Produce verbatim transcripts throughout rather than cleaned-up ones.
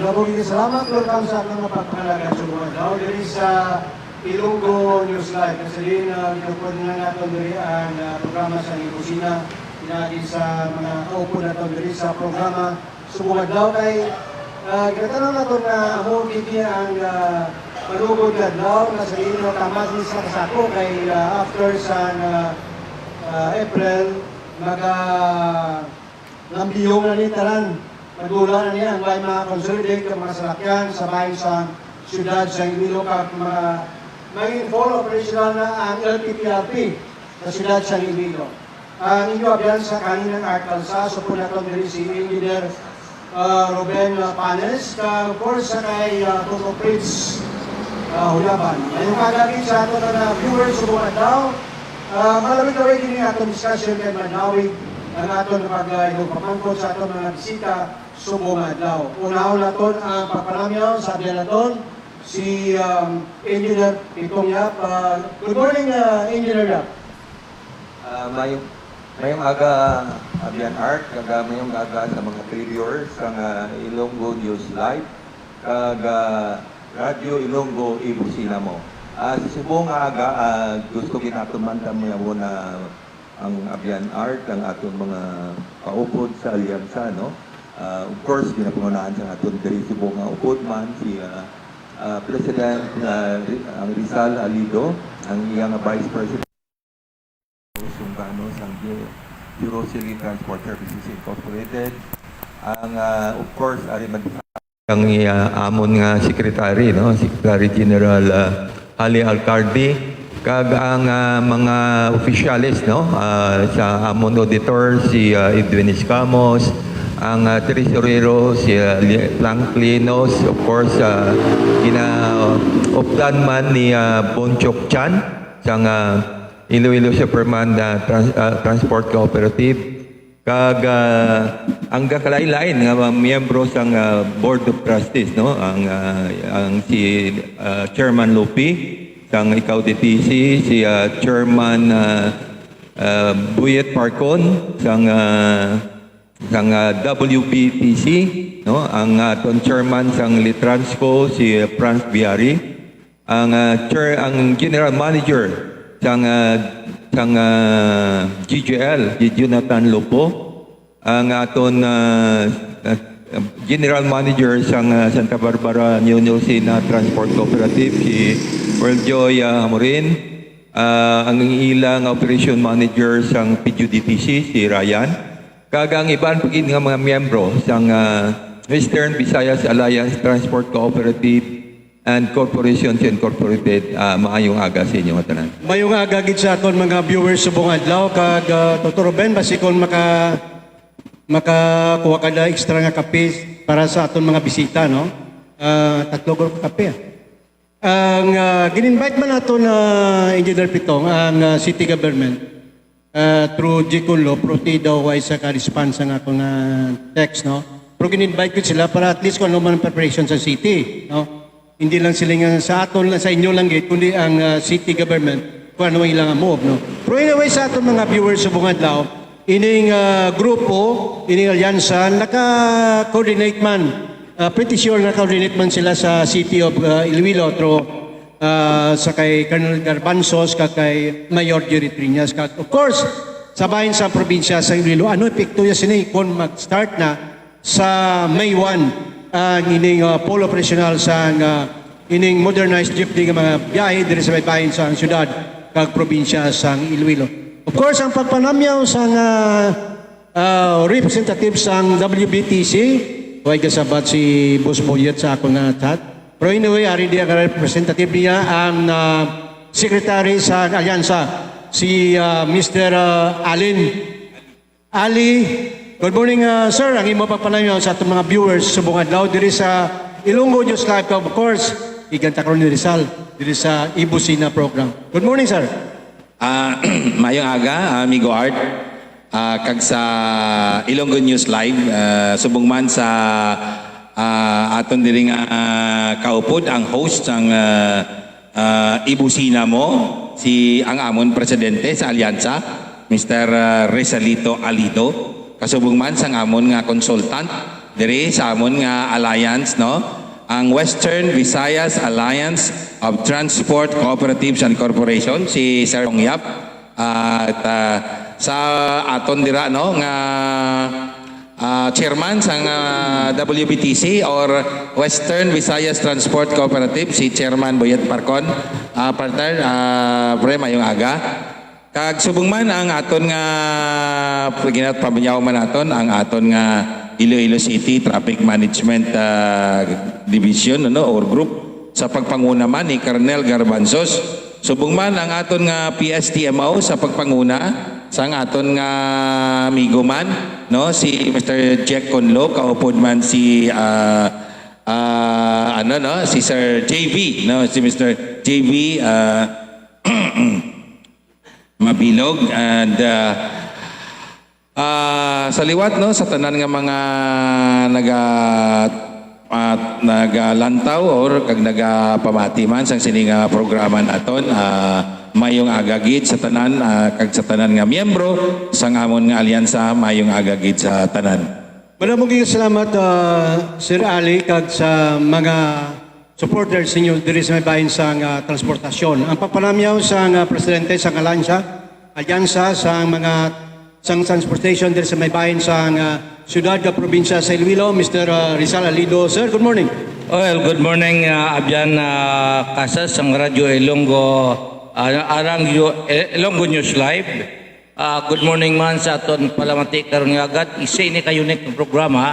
Maraming salamat, welcome sa atong mga pagpangalaga sa mga adlaw diri sa Ilonggo News Live. Kasi din, uh, ginupod na natin diri ang uh, programa sa Ibusina. Pinagi sa mga kaupod natin diri sa programa subong adlaw kay uh, ginatanaw natin na amo kini ang uh, panugod nga adlaw nga sa diin na tama din sa kasako kay uh, after sa uh, uh, April, maga Lambiyong na ni tanan. Madula na niya ang may mga consolidate nga mga salakyan sa bahin sa siyudad sa Iloilo kag mga maging full operational na ang L T P R P sa siyudad sa Iloilo. Ang inyo abyan sa kaninang alkalsa, supod naton diri si Engineer uh, Ruben uh, Panes, kag of course sa kay uh, Toto Fritz uh, Hulaban. Ngayong magagit sa ato na viewers sa buong adlaw, uh, malawig-lawig ini atong discussion kay malawig ang aton pag-, uh, pagpamangkot sa aton mga bisita subong adlaw. Unahon naton ang pagpanamyaw sa abyan naton si um, Engineer Pitong Yap. Uh, good morning, uh, Engineer Yap. Uh, may mayong aga, Abian Art, kag mayong aga sa mga viewers sang uh, Ilonggo News Live, kag uh, Radyo Ilonggo Ibusina mo. Uh, sa subong nga aga, uh, gusto gid naton man ta mo na ang Abian Art, ang aton mga kaupod sa Alyansa, no? Uh, of course, ginapangunahan sa aton diri subong nga upod man si uh, uh, President uh, ang Rizal Alido, ang iyang Vice President Sungano sang Bureau City Transport Services Incorporated, ang uh, of course ari man ang uh, amon nga secretary, no, Secretary General uh, Ali Alcardi, kag ang uh, mga opisyales, no, uh, sa amon auditor si uh, Edwin Escamos, ang uh, tresurero si uh, Frank Linos, of course uh, ginaupdan man ni uh, Bonchok Chan sang uh, Iloilo Superman uh, Trans- uh, Transport Cooperative. Kag uh, ang gakalain-lain nga mga miyembro sang uh, Board of Trustees, no, ang uh, ang si uh, Chairman Lupi sang ikaw D T C, si uh, Chairman uh, uh, Buyet Parcon sang uh, sang uh, W B T C, no, ang uh, aton Chairman sang Litransco si uh, Franz Biari, ang uh, chair, ang general manager sang uh, sang uh, G G L, si Jonathan Lupo, ang aton uh, uh, general manager sang uh, Santa Barbara New Lucena Transport Cooperative, si World Joy uh, Amorin, uh, ang ilang operation manager sang P G D T C, si Ryan, kag ang iban pa gid nga mga miyembro sang uh, Western Visayas Alliance Transport Cooperative and Corporations Incorporated, uh, maayong aga sa inyo nga tanan. Mayong aga gid sa aton mga viewers subong adlaw kag uh, Totoro Ben, basi kon maka makakuha ka na extra nga kape para sa aton mga bisita, no? Uh, tatlo ko kape. Ah. Ang uh, gin-invite man nato na Engineer Pitong ang uh, city government uh, through Jicon Law, pero ti daw way sa ka-response ang akong uh, text, no? Pero gin-invite ko sila para at least kung ano man ang preparation sa city, no? Hindi lang sila nga sa aton, sa inyo lang gid, kundi ang uh, city government kung ano ang ilang move, no? Pero anyway, sa aton mga viewers sa bungad lao, ining uh, grupo, ining alyansa, naka-coordinate man, uh, pretty sure naka-coordinate man sila sa City of uh, Iloilo through uh, sa kay Colonel Garbanzos, ka kay Mayor Jerry Triñas, ka, of course, sa bahin sa probinsya sa Iloilo. Ano epekto niya sini kung mag-start na sa May one ang ining uh, full operational sang uh, ining modernized jeepney nga mga biyahe diri sa may bahin sa syudad kag probinsya sang Iloilo. Of course, ang pagpanamyaw sang uh, uh, representative sang W B T C, way kasabat si Boss Boyet sa akong uh, chat. Pero anyway, ari diya ka representative niya ang uh, secretary sa alyansa, si uh, Mister Uh, Alin Ali, good morning, uh, sir. Ang imo pagpanayam sa atong mga viewers subong adlaw diri sa Ilonggo News Live, of course, iganta karon ni Rizal diri sa Ibusina program. Good morning, sir. Uh, mayong aga, Amigo Art, uh, kag sa Ilonggo News Live, uh, subong man sa uh, aton diri nga uh, kaupod ang host sang uh, uh, Ibusina mo, si ang amon presidente sa alyansa, Mister uh, Resalito Alido, kasubong man sang amon nga consultant, diri sa amon nga alliance, no? Ang Western Visayas Alliance of Transport Cooperatives and Corporation, si Sir Tong Yap. At, ah, sa aton dira, no, nga, ah, chairman sang, ah, W V T C or Western Visayas Transport Cooperative, si Chairman Boyet Parcon. Ah, partner, ah, pre, mayong aga. Kag subong man ang aton nga, ginat-, paminyaw man naton ang aton nga Iloilo City Traffic Management, ah, Division, ano, or group, sa pagpanguna man ni Colonel Garbanzos. Subong man ang aton nga P S T M O sa pagpanguna sang aton nga amigo man, no, si Mister Jack Conlo, kaupod man si, ah, ah, ano, no, si Sir J V, no, si Mister J V, ah, Mabilog, and, ah, ah, sa liwat, no, sa tanan nga mga naga-, ah, nagalantaw or kag nagapamati man sang sini nga programa naton, ah, mayong aga gid sa tanan, ah, kag sa tanan nga miyembro sang amon nga alyansa, mayong aga gid sa tanan. Madamo gid salamat, ah, Sir Ali, kag sa mga supporters ninyo diri sa may bahin sang, ah, transportasyon. Ang pagpanamyaw sang, ah, presidente sang alyansa, alyansa sang mga sang transportation diri sa may bahin sang, ah, siyudad kag probinsya sa Iloilo, Mister, ah, Rizal Alido. Sir, good morning. Well, good morning, ah, Abyan, ah, Casas, sang Radyo Ilonggo, ah, arang Yu-, eh, Ilonggo News Live. Ah, good morning man sa aton palamati karon nga agad. Isa ini ka unique nga programa,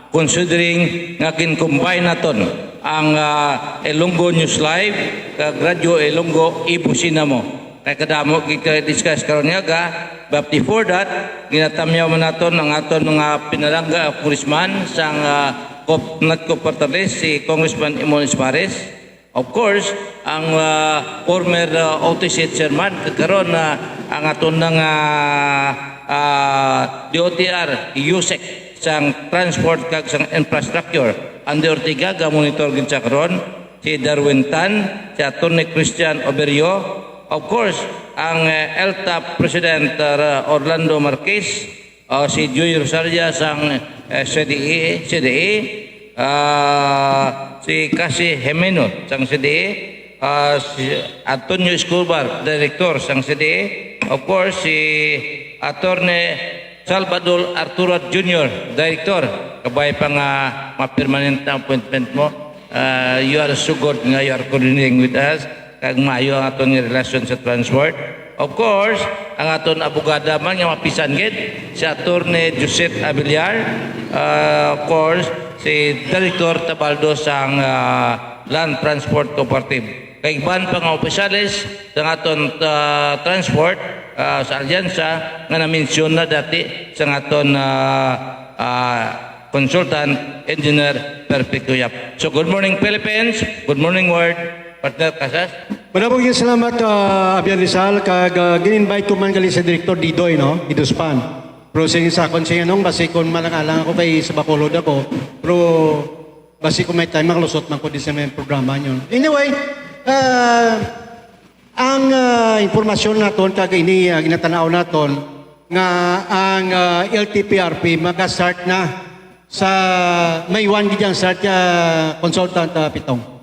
considering nga gin-combine naton ang, ah, Ilonggo News Live kag Radyo Ilonggo, Ibusina Mo. Kay kadamo gid kay discuss karon nga aga, but before that, ginatamyaw man naton ang aton mga pinalangga nga congressman sang, ah, Cop-, Natco Party List, si Congressman Emon Espares. Of course, ang, ah, former, ah, O T C chairman, kag karon, ah, ang aton na nga, ah, D O T R, USEC, sang transport kag sang infrastructure, Andy Ortega, ga-monitor gid sa karon, si Darwin Tan, si Attorney Christian Oberio, of course, ang, eh, LTAP President, ah, Orlando Marquez, ah, si Joy Rosaria sang, eh, C D A, C D A, ah, si Cassie Jimeno sang C D A, ah, si Antonio Escobar, Director sang C D A, of course, si Attorney Salvador Arturo Junior, Director, kabay pa nga ma-permanent na appointment mo. Ah, you are so good nga you are coordinating with us. Kag maayo ang aton nga relasyon sa transport. Of course, ang aton abogada man nga mapisan gid, si Attorney Josette Abiliar. Ah, of course, si Director Tabaldo sang, ah, Land Transport Cooperative. Kag iban pa nga opisyales sang aton, ah, transport, ah, sa alyansa nga na-mention na dati sang aton, ah, ah, Consultant Engineer Perfecto Yap. So, good morning, Philippines. Good morning, world. Partner Casas. Madamo gyud salamat, ah, Abyan Rizal, kag, ah, gin-invite ko man gali sa Director Didoy, no? Iduspan. Pero sige sa akon, sige, nung basi kung malang-alang ako kay sa Bacolod ako, pero basi kung may time, makalusot man ko din sa may programa nyo. Anyway, ah, ang, ah, impormasyon naton, kag ini, ah, ginatanaw naton, nga ang, ah, L T P R P mag-start na sa May one gid ang start, ah, Consultant, ah, Pitong.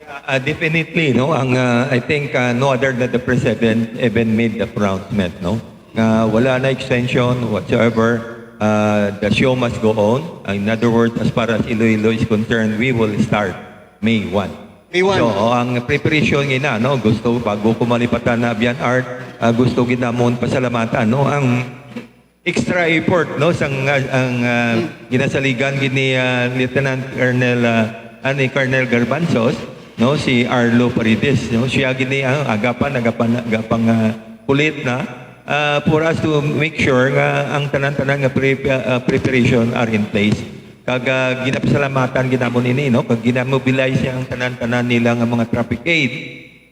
Ah, definitely, no, ang, ah, I think, ah, no other than the president even made the pronouncement, no, nga wala na extension whatsoever. Ah, the show must go on. In other words, as far as Iloilo is concerned, we will start May one. May one. So, oh, ang preparation nga ina, no, gusto, bago ko malipatan na Abyan Art, ah, gusto gid namon pasalamatan, no, ang extra effort, no, sang, ah, ang, ah, ginasaligan gid ni, ah, Lieutenant Colonel, ah, ah, ni Colonel Garbanzos, no, si Arlo Paredes, no, siya gid ni, ah, agapan, agapan, agapang, ah, kulit na, ah, for us to make sure nga ang tanan-tanan nga pre-, ah, preparation are in place. Kag, ah, ginapasalamatan gid namon ini, no, kag ginamobilize niya ang tanan-tanan nila nga mga traffic aid.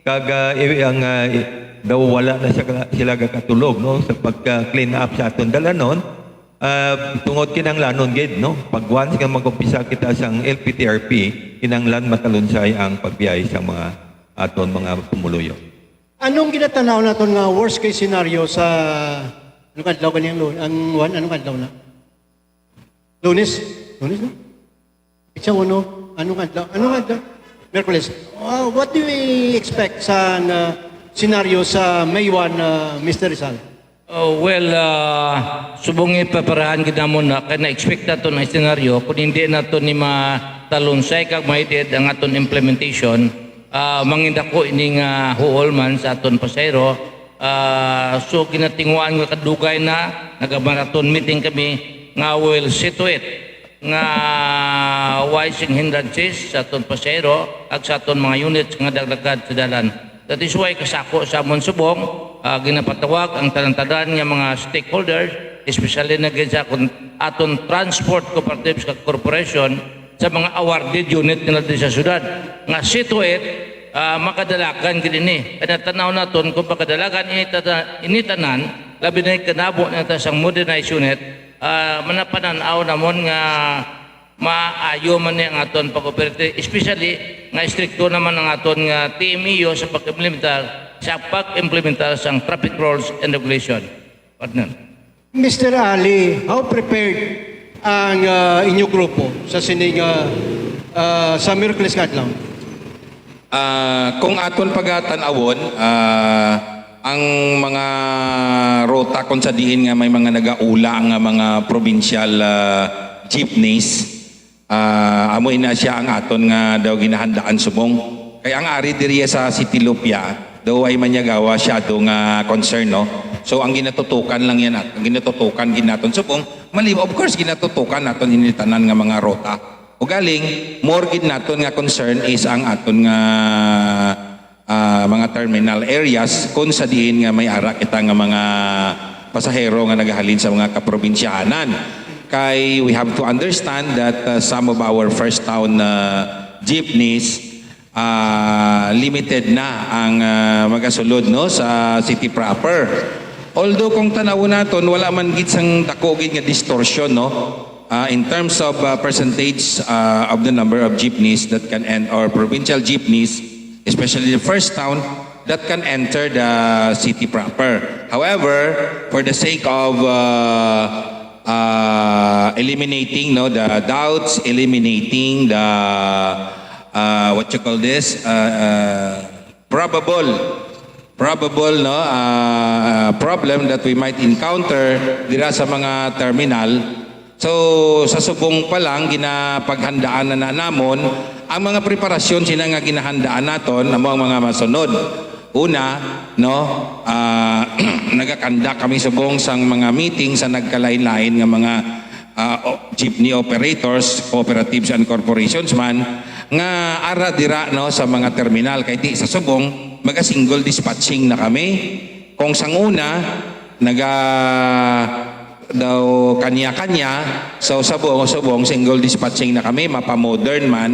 Kag, ah, i-, ang, ah, i-, daw wala na siya, sila gakatulog, no, sa pagka-clean up sa aton dalanon. Ah, tungod kinahanglanon gid, no, pag once nga mag-umpisa kita sang L P T R P, kinahanglan matalunsay ang pagbiyahe sa mga aton mga pumuluyo. Anong ginatanaw naton nga worst case scenario sa, anong adlaw gani ang Lu-, ang one, anong adlaw na? Lunes? Lunes na? Petsa uno. Anong adlaw? Anong adlaw? Miyerkules. Uh, what do we expect sa uh, senaryo sa May one, uh, Mister Rizal? Oh, well, uh, subong ipaparahan gid namon na kay na-expect naton ang senaryo kung hindi naton ni matalunsay kag maidid ang aton implementation, uh, mangindako ini nga huol man sa aton pasahero. Uh, so ginatinguan nga kadugay na nagamarathon meeting kami nga will see to it nga way sing hindrances sa aton pasahero ag sa aton mga units nga naglagad sa dalan. That is why kasako sa amon subong, ah, ginapatawag ang tanan-tanan nga mga stakeholders, especially na gid sa akon, aton transport cooperatives kag corporation, sa mga awarded unit nila di sa syudad nga see to it, ah, makadalagan gid ini. Kaya tanaw naton kung makadalagan ini, tata- ini tanan, labi na yung kanabo na ta sang modernized unit, ah, manapanan-aw namon nga maayo man ni ang aton pag-operate, especially nga istrikto naman ang aton nga T M E U sa pag-implementar sa pag-implementar sang traffic rules and regulation. Partner. Mister Ali, how prepared ang ah, inyo grupo sa sining ah, ah, sa Miyerkules nga adlaw? Ah, kung aton pagatan-awon, ah, ang mga ruta kung sa diin nga may mga nagaula nga mga provincial ah, jeepneys, ah, amo ina siya ang aton nga daw ginahandaan subong. Kay ang ari diri sa City Lupia, daw ay manyagawa siya do nga concern, no? So ang ginatutukan lang yan, ang ginatutukan gid naton subong, mali, of course ginatutukan naton ini tanan nga mga ruta. Ugaling, more gid naton nga concern is ang aton nga ah, mga terminal areas kung sa diin nga may ara kita nga mga pasahero nga nagahalin sa mga kaprobinsyahanan. Kay we have to understand that uh, some of our first town uh, jeepneys uh, limited na ang uh, magasulod no sa city proper. Although kung tanawon naton wala man gid sang dako gid nga distortion no uh, in terms of uh, percentage uh, of the number of jeepneys that can end or provincial jeepneys, especially the first town, that can enter the city proper. However, for the sake of uh, uh, eliminating no the doubts, eliminating the uh, what you call this uh, uh, probable probable no uh, problem that we might encounter dira sa mga terminal. So sa subong pa lang ginapaghandaan na, na namon ang mga preparasyon sina nga ginahandaan naton amo ang mga masunod. Una, no, ah, nagakanda kami subong sang mga meeting sa nagkalain-lain nga mga ah, o- jeepney operators, cooperatives and corporations man nga ara dira no sa mga terminal kay di sa subong maga single dispatching na kami. Kung sang una naga daw kanya-kanya, so sa buong subong single dispatching na kami, mapa modern man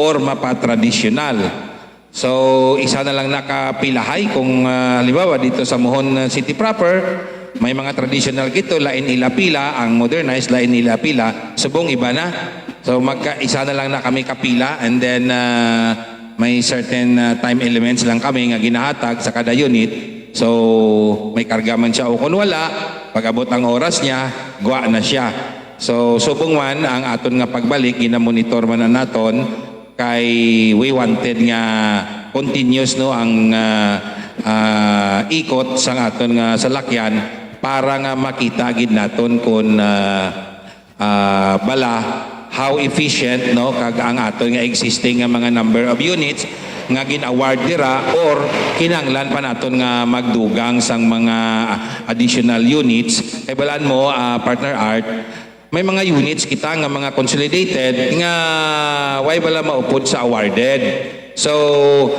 or mapa traditional. So isa na lang nakapilahay kung uh, halimbawa dito sa Mohon City proper, may mga traditional kito, lain ila pila, ang modernized lain ila pila, subong iba na. So magka isa na lang na kami kapila and then uh, may certain uh, time elements lang kami nga ginahatag sa kada unit. So may karga man siya o kung wala, pag-abot ang oras niya, gwa na siya. So subong man ang aton nga pagbalik, ginamonitor man na naton kay we wanted nga continuous no ang uh, uh, ikot sang aton nga salakyan para nga makita gid naton kung uh, uh, bala how efficient no kag ang aton nga existing nga mga number of units nga gin-award dira or kinahanglan pa naton nga magdugang sang mga additional units kay balaan mo uh, partner Art may mga units kita nga mga consolidated nga way bala maupod sa awarded. So,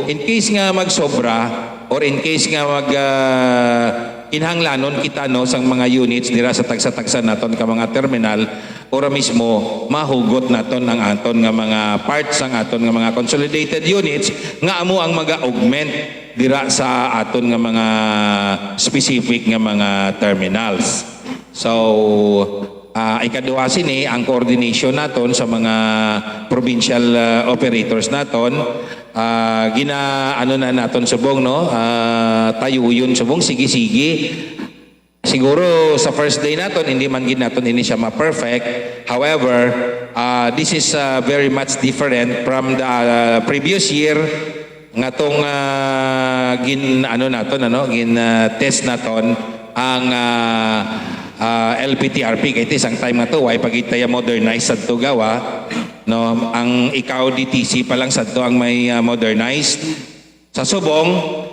in case nga magsobra or in case nga mag uh, kinahanglanon kita no sang mga units dira sa tagsa-tagsa naton ka mga terminal, ora mismo mahugot naton ang aton nga mga parts sang aton nga mga consolidated units nga amo ang maga-augment dira sa aton nga mga specific nga mga terminals. So, uh, ikaduha sini ang coordination naton sa mga provincial uh, operators naton. Uh, gina ano na naton subong no uh, tayuyon subong sige-sige Siguro sa first day naton, hindi man gid naton ini siya ma-perfect. However, ah, this is, ah, very much different from the, ah, previous year nga tong, ah, gin, ano naton, ano, gin, ah, test naton ang, ah, ah, L P T R P. Kay ti isang time nga to, why pa gid tayo modernize sa Tugawa, no? Ang ikaw D T C pa lang sadto ang may, ah, modernized. Sa subong,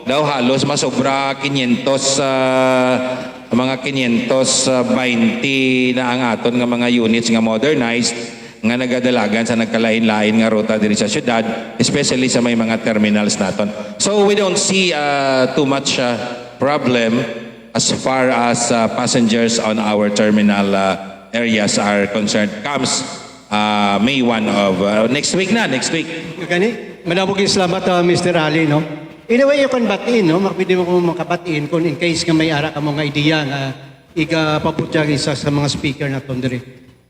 daw halos masobra quinientos, ah, mga quinientos bainte na ang aton nga mga units nga modernized nga nagadalagan sa nagkalain-lain nga ruta diri sa syudad, especially sa may mga terminals naton. So we don't see, ah, too much, ah, problem as far as, ah, passengers on our terminal, ah, areas are concerned. Comes, ah, May one of, ah, next week na, next week. Gani, madamo kay salamat, ah, Mister Ali, no? In a way, you can butt in, no? Mak-, pwede mo ko makabatiin kung in case nga may ara ka mga idea nga igapabutyag isa sa mga speaker naton diri.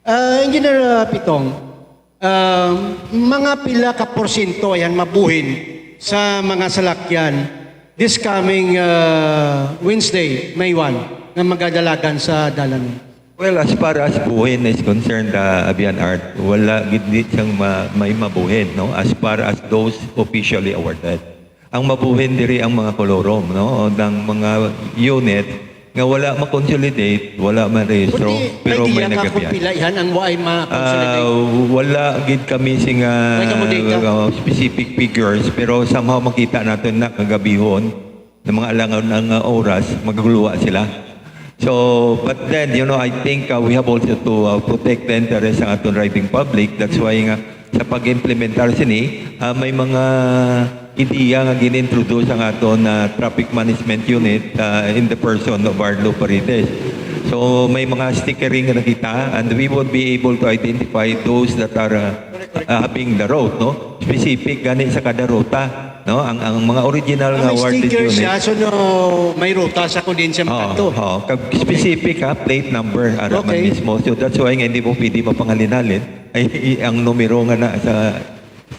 Ah, Engineer, ah, Pitong, ah, mga pila ka porsyento ayan mabuhin sa mga salakyan this coming, ah, Wednesday, May one, nga magadalagan sa dalan? Well, as far as buhin is concerned, uh, Abian Art, wala gid di siyang ma-, may mabuhin, no? As far as those officially awarded. Ang mabuhin diri ang mga kolorum, no? O ng mga unit nga wala ma-consolidate, wala ma-rehistro, Kundi, pero may idea ka kung nagabiyan. Pila yan ang waay ma-consolidate? Ah, wala gid kami sing, ah, May kamo data? Uh, specific figures, pero somehow makita natin na kagabihon ng mga alangan ng, uh, oras, magaguluwa sila. So, but then, you know, I think, uh, we have also to, uh, protect the interest ng aton driving public. That's why nga sa pag-implementar sini, uh, may mga ideya nga gin-introduce ang aton, uh, traffic management unit, uh, in the person of Arlo Paredes. So, may mga stickering na kita, and we will be able to identify those that are, uh, uh, having the route, no? Specific gani sa kada ruta, no? Ang, ang mga original Ah, nga may awarded sticker unit. Siya, so no, may ruta sa kung diin siya Oo, makadto. Oo. Kag specific, ha, plate number, ara man Okay. Mismo. So that's why nga hindi mo pwede mapangalinalin. Ay, i-, ang numero nga na sa,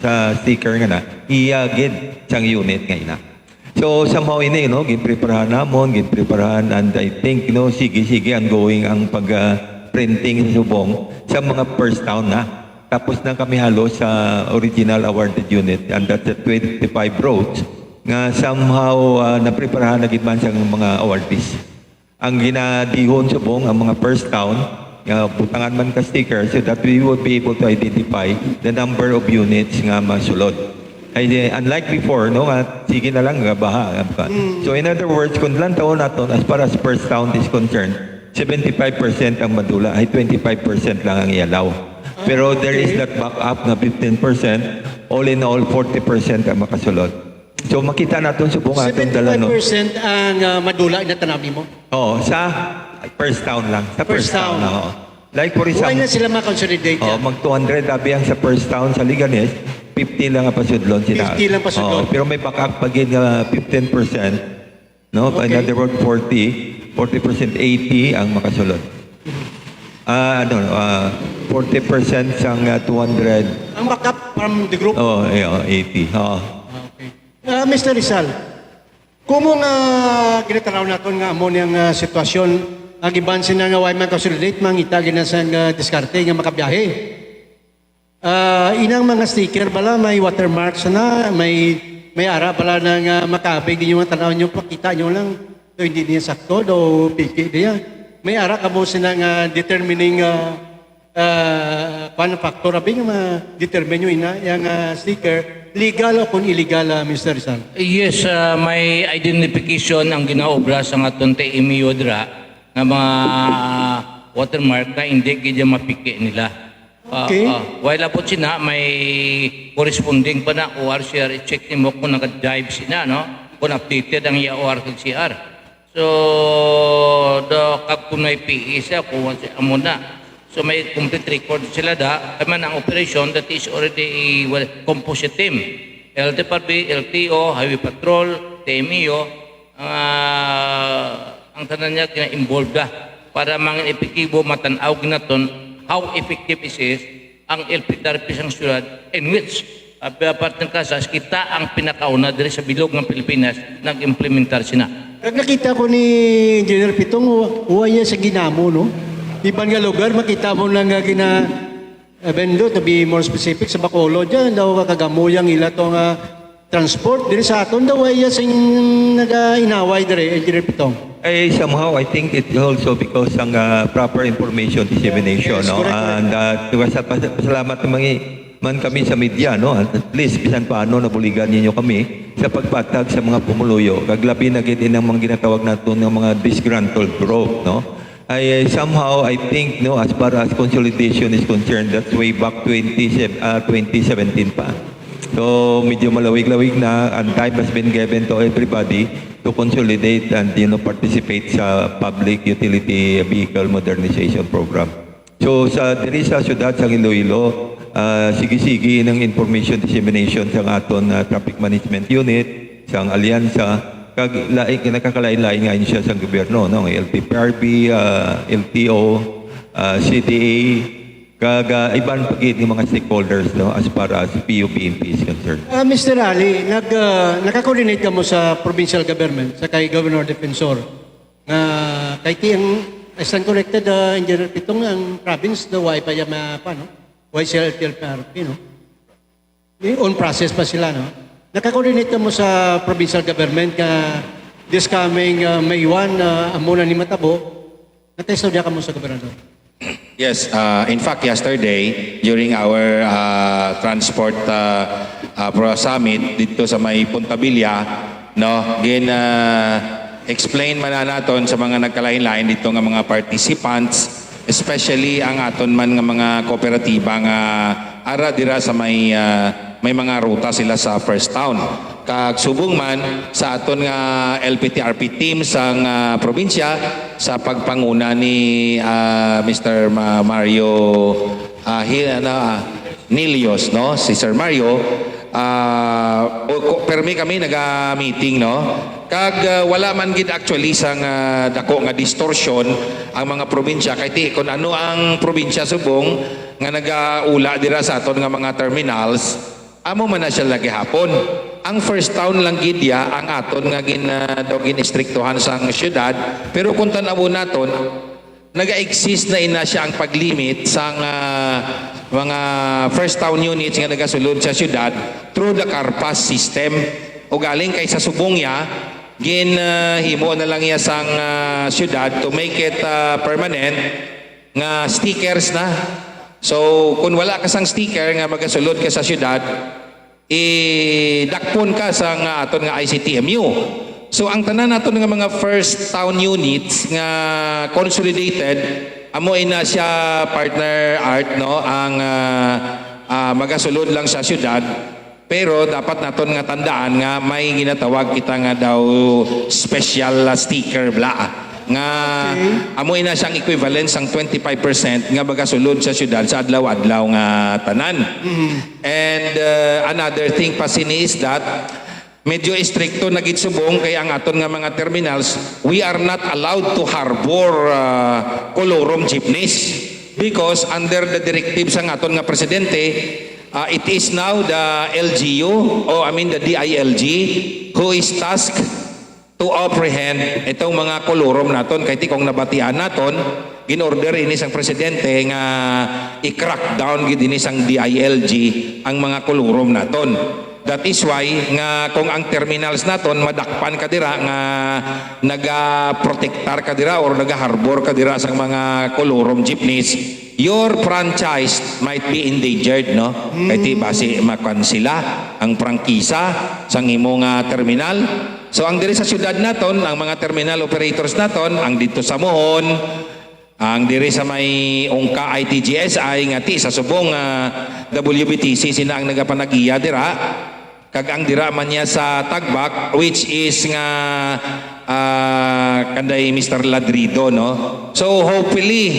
sa sticker nga na, iya gid sang unit nga ina. So, somehow ini, no, ginpreparahan namon, ginpreparahan, and I think, no, sige-sige, ongoing ang pag, ah, printing sa subong sa mga first town na. Tapos na kami halos sa original awarded unit, and that's the twenty-five roads nga somehow, ah, napreparahan na gid man sa mga awardees. Ang ginadihon subong ang mga first town, nga butangan man ka sticker, so that we would be able to identify the number of units nga masulod. Ay, di, unlike before, no, nga sige na lang, nga baha. Nga baha. Mm. So, in other words, kung lantawon naton, as far as first town is concerned, seventy-five percent ang madula, ay twenty-five percent lang ang i-allow. Ah, Pero there is okay. That backup na fifteen percent, all in all, forty percent ang makasulod. So, makita naton subong atong dalanon. Seventy-five percent ang, ah, madula na tanami mo? Oo, sa first town lang. Sa first, first town, town. Oo. Like, for example, why na sila ma-consolidate oh, yan? Mag two hundred, abi ang sa first town sa Leganes, fifty lang ang pasudlon sila. Fifty lang pasudlon. Oo, pero may backup pa gid nga fifteen percent, no? Okay. In other words, forty, forty percent, eighty ang makasulod. Ah, ano, ah, forty percent sang, ah, two hundred. Ang backup from the group? Oh, yeah, eighty. Oo. Okay. Ah, Mister Rizal, Kumo nga ginatanaw naton nga amo niyang, ah, sitwasyon, ang iban sina nga way man consolidate, mangita gid na sang, ah, diskarte nga makabiyahe. Ah, inang mga sticker bala, may watermarks na, may, may ara bala na nga makaabig ninyo nga tanaw nyo, pakita nyo lang. So, hindi niya sakto, daw piki niya. May ara kamo sina nga determining, ah, ah, kwan, factor, abi nga ma-determine nyo ina, yang, ah, sticker, legal o kung illegal, ah, Mister Rizal? Yes, ah, may identification ang ginaobra sa aton T M U dira nga mga watermark nga hindi gid mapiki nila. Ah, Okay. Ah, while abot sina, may corresponding pa na O R C R, i-check nimo kung naka-dive sina, no? Kung updated ang iya O R kag C R. So, the, kag kung may P E siya, kung si-, amo na. So, may complete record sila da. Kaya man ang operation that is already, well, composite team. L T F R B, L T O, Highway Patrol, T M U, ang, ah, ang tanan niya kina-involved da para mangin epektibo, matan-aw ginaton how effective is, is ang L P T R P sang syudad in which Ah, partner Casas, kita ang pinakauna diri sa bilog ng Pilipinas nag-implementar sina. Kag nakita ko ni Engineer Pitong, wa, wa iya sa ginamo, no? Iban nga lugar, makita mo na nga gina-, even though, to be more specific, sa Bacolod, dyan daw kagamoy ang ila to nga transport. Diri sa aton daw, wa iya sing nagainaway diri, Engineer Pitong. Eh, somehow, I think it also because ang ah, proper information dissemination, Yes, no? Correct, correct. And uh, pas- pas- pasalamat naman man kami sa media, no? At least, bisan paano, nabuligan ninyo kami sa pagpatag sa mga pumuluyo. Kag labi na gid ang mga ginatawag nato ng mga disgruntled group, no? I, somehow, I think, no, as far as consolidation is concerned, that's way back twenty, uh, twenty seventeen pa. So, medyo malawig-lawig na, and time has been given to everybody to consolidate and, you know, participate sa Public Utility Vehicle Modernization Program. So, sa diri sa siyudad sang Iloilo, ah, sige-sige ng information dissemination sang aton ah, traffic management unit, sang alyansa, kag lain, nakakalain-lain nga ahensya sang gobyerno, no? Ang L T P R B, ah, L T O, ah, C D A, kag ah, iban pa gid nga mga stakeholders, no, as far as P U B M P is concerned. Ah, Mister Ali, nag, ah, naka-coordinate ka mo sa provincial government, sa kay Governor Defensor, nga kay ti ang, as I'm corrected, ah, Engineer Pitong, ang province daw why pa yung, ah, pa, no? Why siya L T L P R P, no? May own process pa sila, no? Naka-coordinate ka mo sa provincial government nga this coming ah, May one, ah, amo na ni matabo, nakaistorya ka mo sa gobernador. Yes, uh, in fact, yesterday, during our uh, transport uh, uh, pro- summit dito sa may Punta Villa, no, gin uh, explain man na naton sa mga nagkalain-lain dito nga mga participants, especially ang aton man nga mga kooperatiba nga ara dira sa may uh, may mga ruta sila sa First Town. Kag subong man sa aton nga L P T R P team sang uh, probinsya sa pagpanguna ni uh, Mister Ma- Mario uh, Hi- ano, uh, Nilios, no? Si Sir Mario, uh, o- ko- permi kami naga-meeting, no? Kag uh, wala man gid actually sang uh, dako nga distortion ang mga probinsya kay ti kung ano ang probinsya subong nga nagaula dira sa aton nga mga terminals, amo man na siya lagi hapon. Ang First Town lang gid ya ang aton nga gin uh, daw ginistriktuhan sang syudad, pero kung tan-awon naton, naga-exist na ina siya ang paglimit sang ah, mga First Town units nga nagasulod sa syudad through the carpas system. Ugaling kay sa subong niya, gin ah, himo na lang niya sang ah, syudad to make it ah, permanent nga stickers na. So kung wala ka sang sticker nga magasulod ka sa syudad, idakpon ka sa nga aton nga I C T M U. So ang tanan naton nga mga First Town units nga consolidated, amo ina siya, partner Art, no, ang ah, ah, magasulod lang sa syudad. Pero dapat naton nga tandaan nga may ginatawag kita nga daw special ah, sticker bla, nga amo ina siyang equivalent sang twenty-five percent nga magasulod sa syudad sa adlaw-adlaw nga tanan. And uh, another thing pa sini is that medyo istrikto na gid subong kay ang aton nga mga terminals, we are not allowed to harbor uh, colorum jeepneys because under the directives sang aton nga presidente, uh, it is now the L G U, o I mean the D I L G, who is tasked to apprehend itong mga colorum naton. Kay ti kung nabatian naton, gin-order ini sang presidente nga i-crack down gid ini sang D I L G ang mga colorum naton. That is why nga kung ang terminals naton madakpan ka dira nga nagaprotektar ka dira or nagaharbor ka dira sang mga colorum jeepneys, your franchise might be endangered, no? Kay ti basi makuan sila ang prangkisa sang imo nga terminal. So ang diri sa syudad naton, ang mga terminal operators naton, ang dito sa Mohon, ang diri sa may Ungka I T G S I nga ti sa subong nga W B T C sina ang nagapanag-iya dira. Kag ang dira man niya sa Tagbak, which is nga ah, kanday Mister Ladrido, no? So hopefully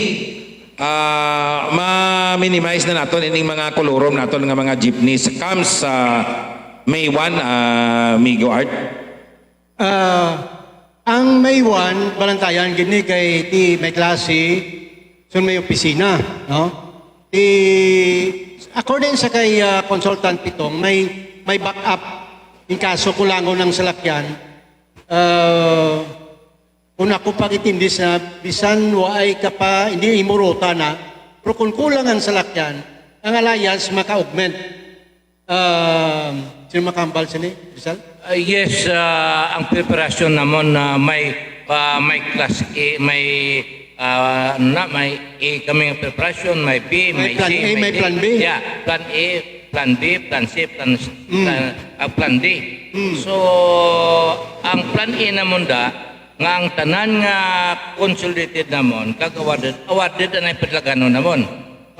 ah, ma-minimize na naton ining mga colorum naton nga mga jeepneys comes sa May one, ah, Migo Art. Ah, ang May one, balantayan gid ni kay ti may klase, so may opisina, no? Ti According sa kay, ah, Consultant Pitong, may, may backup in kaso kulangon ang salakyan. Ah, kung ako pag-intindi sa bisan waay ka pa, hindi imo ruta na, pero kung kulang ang salakyan, ang alliance maka-augment. Ah, sino makahambal sini, Rizal? Ah, yes, ah, ang preparasyon namon na may, ah, may class A, may, ah, ano na, may A kami nga preparasyon, may B, May may plan C, A, may may D. plan B. Yeah, plan A, plan B, plan C, plan, Mm. plan, ah, plan D. Mm. So, ang plan A namon da, nga ang tanan nga consolidated namon, kag awarded, awarded ang padlaganon namon.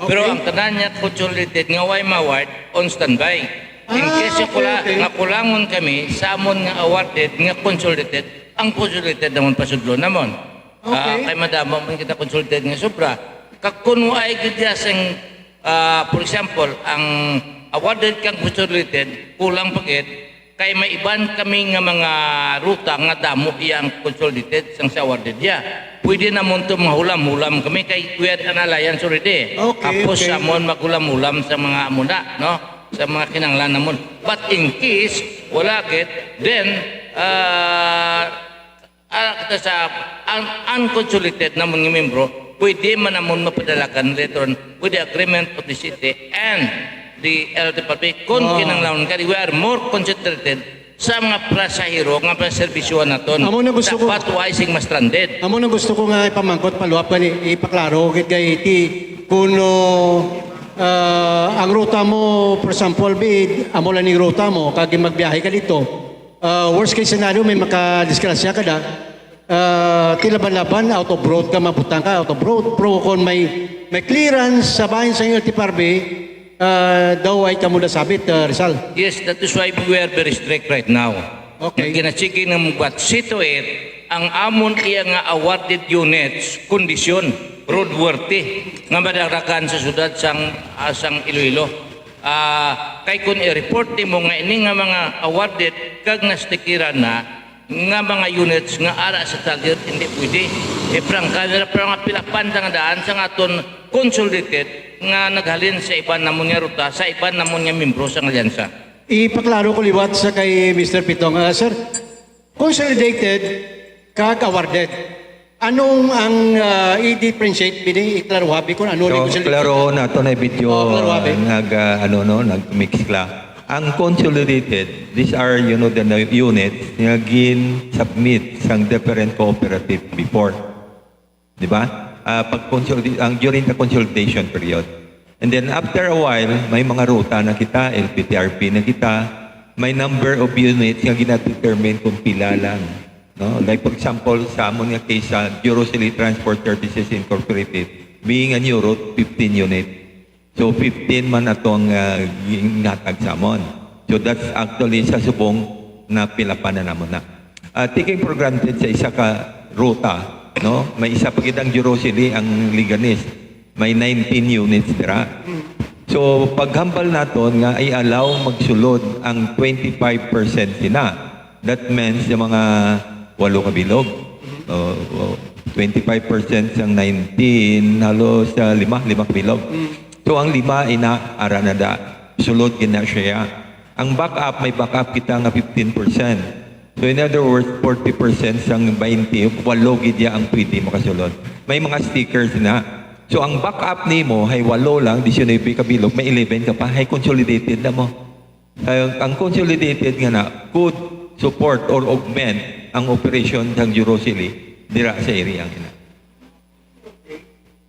Pero Okay. ang tanan nga consolidated nga way ma-award, on standby. In Ah, case nga okay, kula-, okay. nga kulangon kami, sa amon nga awarded nga consolidated, ang consolidated namon pasudlon namon. Ah, Okay. kay madamo man kita consolidated nga sobra. Kag kun waay gid diya sing, ah, for example, ang awarded kang consolidated, kulang pa gid, kay may iban kami nga mga ruta nga damo iya ang consolidated sang sa awarded iya. Pwede namon to mahulam-hulam kami kay we are an alliance already. Okay, Tapos okay. amon maghulam-hulam sa mga amuna, no? Sa mga kinahanglan namon. But in case wala gid, then, ah, ah, kita sa ang unconsolidated namon nga membro, pwede man namon mapadalagan later on with the agreement of the city and the L T F R B. Kung Wow. kinahanglan kay we are more concentrated sa mga pasahero nga paserbisyuhan naton. Amo na gusto ko. Dapat wa sing ma-stranded. Amo na gusto ko nga ipamangkot, paluap gani, ipaklaro gid kay ti kuno, ah, ang ruta mo, for example, bid, amo lang ning ruta mo, kag magbiyahe ka dito. Ah, worst case scenario, may makadisgrasya ka da. Ah, ti laban-laban, out of road ka, mabutang ka, out of road. Pero kung may, may clearance sa bahin sa L T F R B, ah, daw ay kamo nasabit, ah, Rizal. Yes, that is why we are very strict right now. Okay. Nga ginasigi ng buat. See to it, ang amon iya nga awarded units, kondisyon, roadworthy, nga madaragan sa syudad sang, ah, sang Iloilo. Ah, kay kung i-report nimo nga ini nga mga awarded kag nastikiran na nga mga units nga ara sa target, hindi pwede. Iprangka nila, pero nga pilapan nga daan sa aton consolidated nga naghalin sa iban namon nga ruta, sa iban namon nga membro sang alyansa. Ipaklaro ko liwat sa kay Mister Pitong. Ah, sir, consolidated kag awarded. Anong ang, ah, i-differentiate bini, iklaruha bi kung ano So, ni consolidated? Klaro na to na video, Oh, klaro, abi. nag, ah, ano, no, nag-mix la. Ang consolidated, these are, you know, the na-, units nga gin-submit sang different cooperative before. Di ba? Ah, pag consoli-, ang, during the consolidation period. And then after a while, may mga ruta na kita, L P T R P na kita, may number of units nga gina-determine kung pila lang. No? Like for example, sa amon nga case sa Juro City Transport Services Incorporated, being a new route, fifteen unit. So fifteen man atong, ah, ginhatag sa amon. So that's actually sa subong na pilapan na namon na. Ah, taking for granted sa isa ka ruta, no? May isa pa gid ang Juro City, ang Leganes. May nineteen units dira. So paghambal naton nga i-allow magsulod ang twenty-five percent sina. That means yung mga walo ka bilog. O, o, twenty-five percent sang nineteen, halos, ah, lima, lima ka bilog. Mm. So, ang lima, ina, ara na da. Sulod gid na siya. Ang backup, may backup kita nga fifteen percent. So, in other words, forty percent sang twenty, walo gid ya ang pwede makasulod. May mga stickers na. So, ang backup nimo ay walo lang, diecinuebe ka bilog, may eleven ka pa, ay consolidated na mo. Ang, ang consolidated nga na could support or augment ang operation sang Juro City dira sa area nga na.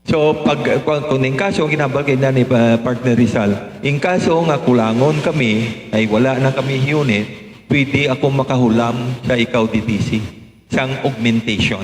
So, pag, kung, kung in kaso, ang ginambal kay na ni, uh, Partner Rizal, in kaso nga kulangon kami, ay wala na kami unit, pwede ako makahulam sa ikaw, D T C, sang augmentation.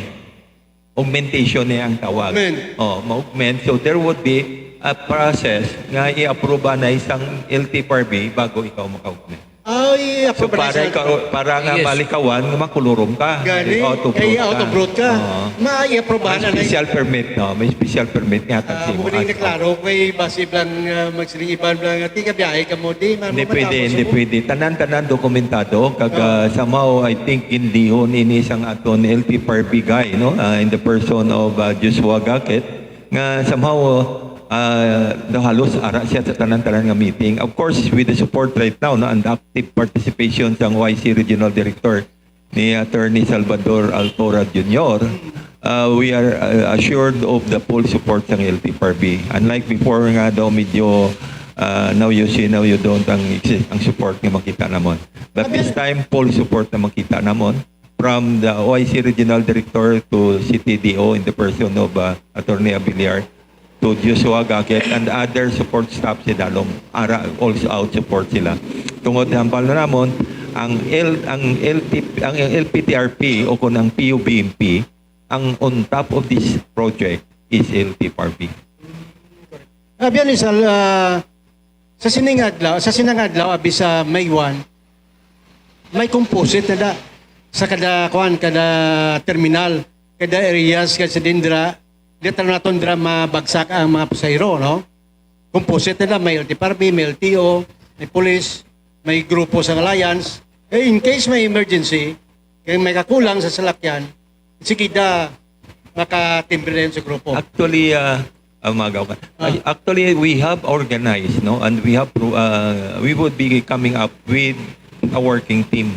Augmentation niya ang tawag. Augment. Oh, ma-augment. So, there would be a process nga i-aproba na isang L T F R B bago ikaw maka-augment. Ay, So, aproba na para, sa ikaw, para nga Yes. malikawan nga makulurom ka. Gani, Out of kay road out ka. of road ka. Oo. Ma-, i-aprobahan May na na special permit, no? May special permit nga Ah, tag-, mo ning naklaro kay basi blang, ah, magsiling iban blang, ah, tiga biyahe ka mo, di man Hindi mo pwede, matapos hindi mo. pwede. Tanan-tanan dokumentado, kag, Oo. ah, somehow, I think, ginlihon ini sang aton L T F R B guy, no? Ah, in the person of, ah, Joshua Gaket, nga somehow, Ah, no, halos ara siya sa tanan-tanan nga meeting. Of course, with the support right now, no, and active participation sang O I C Regional Director ni Attorney Salvador Altora Junior, uh, we are uh, assured of the full support sang L T F R B. Unlike before nga daw medyo uh, now you see, now you don't ang, exi- ang support nga makita namon. But this time, full support na makita namon from the O I C Regional Director to C T D O in the person of uh, Attorney Abiliar to Joshua Gaget and other support staff sa Dalom. Ara, also out support sila. Tungod hambal na namon, ang L, ang L T, ang L P T R P o kun ang P U B M P, ang on top of this project is L T F R B. Abyan, Rizal, ah, sa sining adlaw, sa sinang adlaw, abi sa May one, may composite na da sa kada, kuan, kada terminal, kada areas, kada sa dindra, di naton dira mabagsak ang mga pasahero, no? Composite na da, may L T F R B, may L T O, may police, may grupo sa alliance. Eh, in case may emergency, kay may kakulang sa salakyan, sige da, makatimbre dayon sa grupo. Actually, uh, uh, magaw ka. Ah. Actually, we have organized, no, and we have pro- uh, we would be coming up with a working team.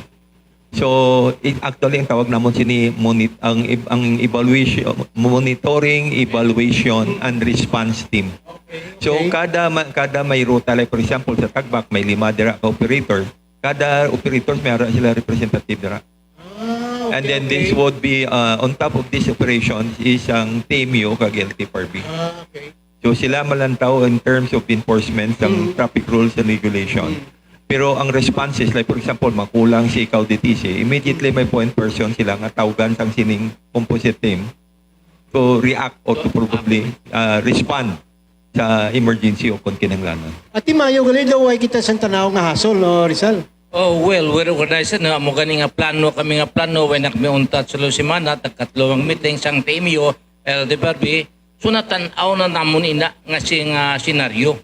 So, it, actually, ang tawag namon sini monit ang eb- ang evaluation, monitoring, evaluation, and response team. So, Okay. kada ma- kada may ruta, like for example sa Tagbak, may lima dira ka operator. Kada operators may ara sila representative dira. Ah, okay, And then okay. This would be uh, on top of this operation is ang T M U kag L T F R B. Ah, okay. So sila malantaw in terms of enforcement ng Mm. traffic rules and regulation. Mm. Pero ang responses, like for example, makulang si ikaw D T C, immediately may point person sila nga tawgan sang sining composite team to react or to probably uh, respond sa emergency o kung kinahanglanon. Ati mayo gali daw ay kita sa tanaw nga hasol, no, Rizal? Oh, well, we're organized na. Amo gani nga plano kami nga plano. When na kami untat sa Lusimana, tagkatlo ang meeting sang T M U, L D P R B. So, natan-aw na namon ina nga sing ah, senaryo.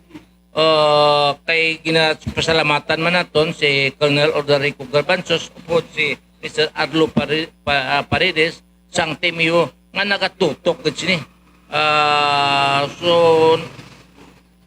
Uh, kay ginapasalamatan man naton si Colonel Orderico Garbanzos upod si Mister Arlo Pare- Pa- ah, Paredes sang T M U nga nagatutok gid sini. Ah, so,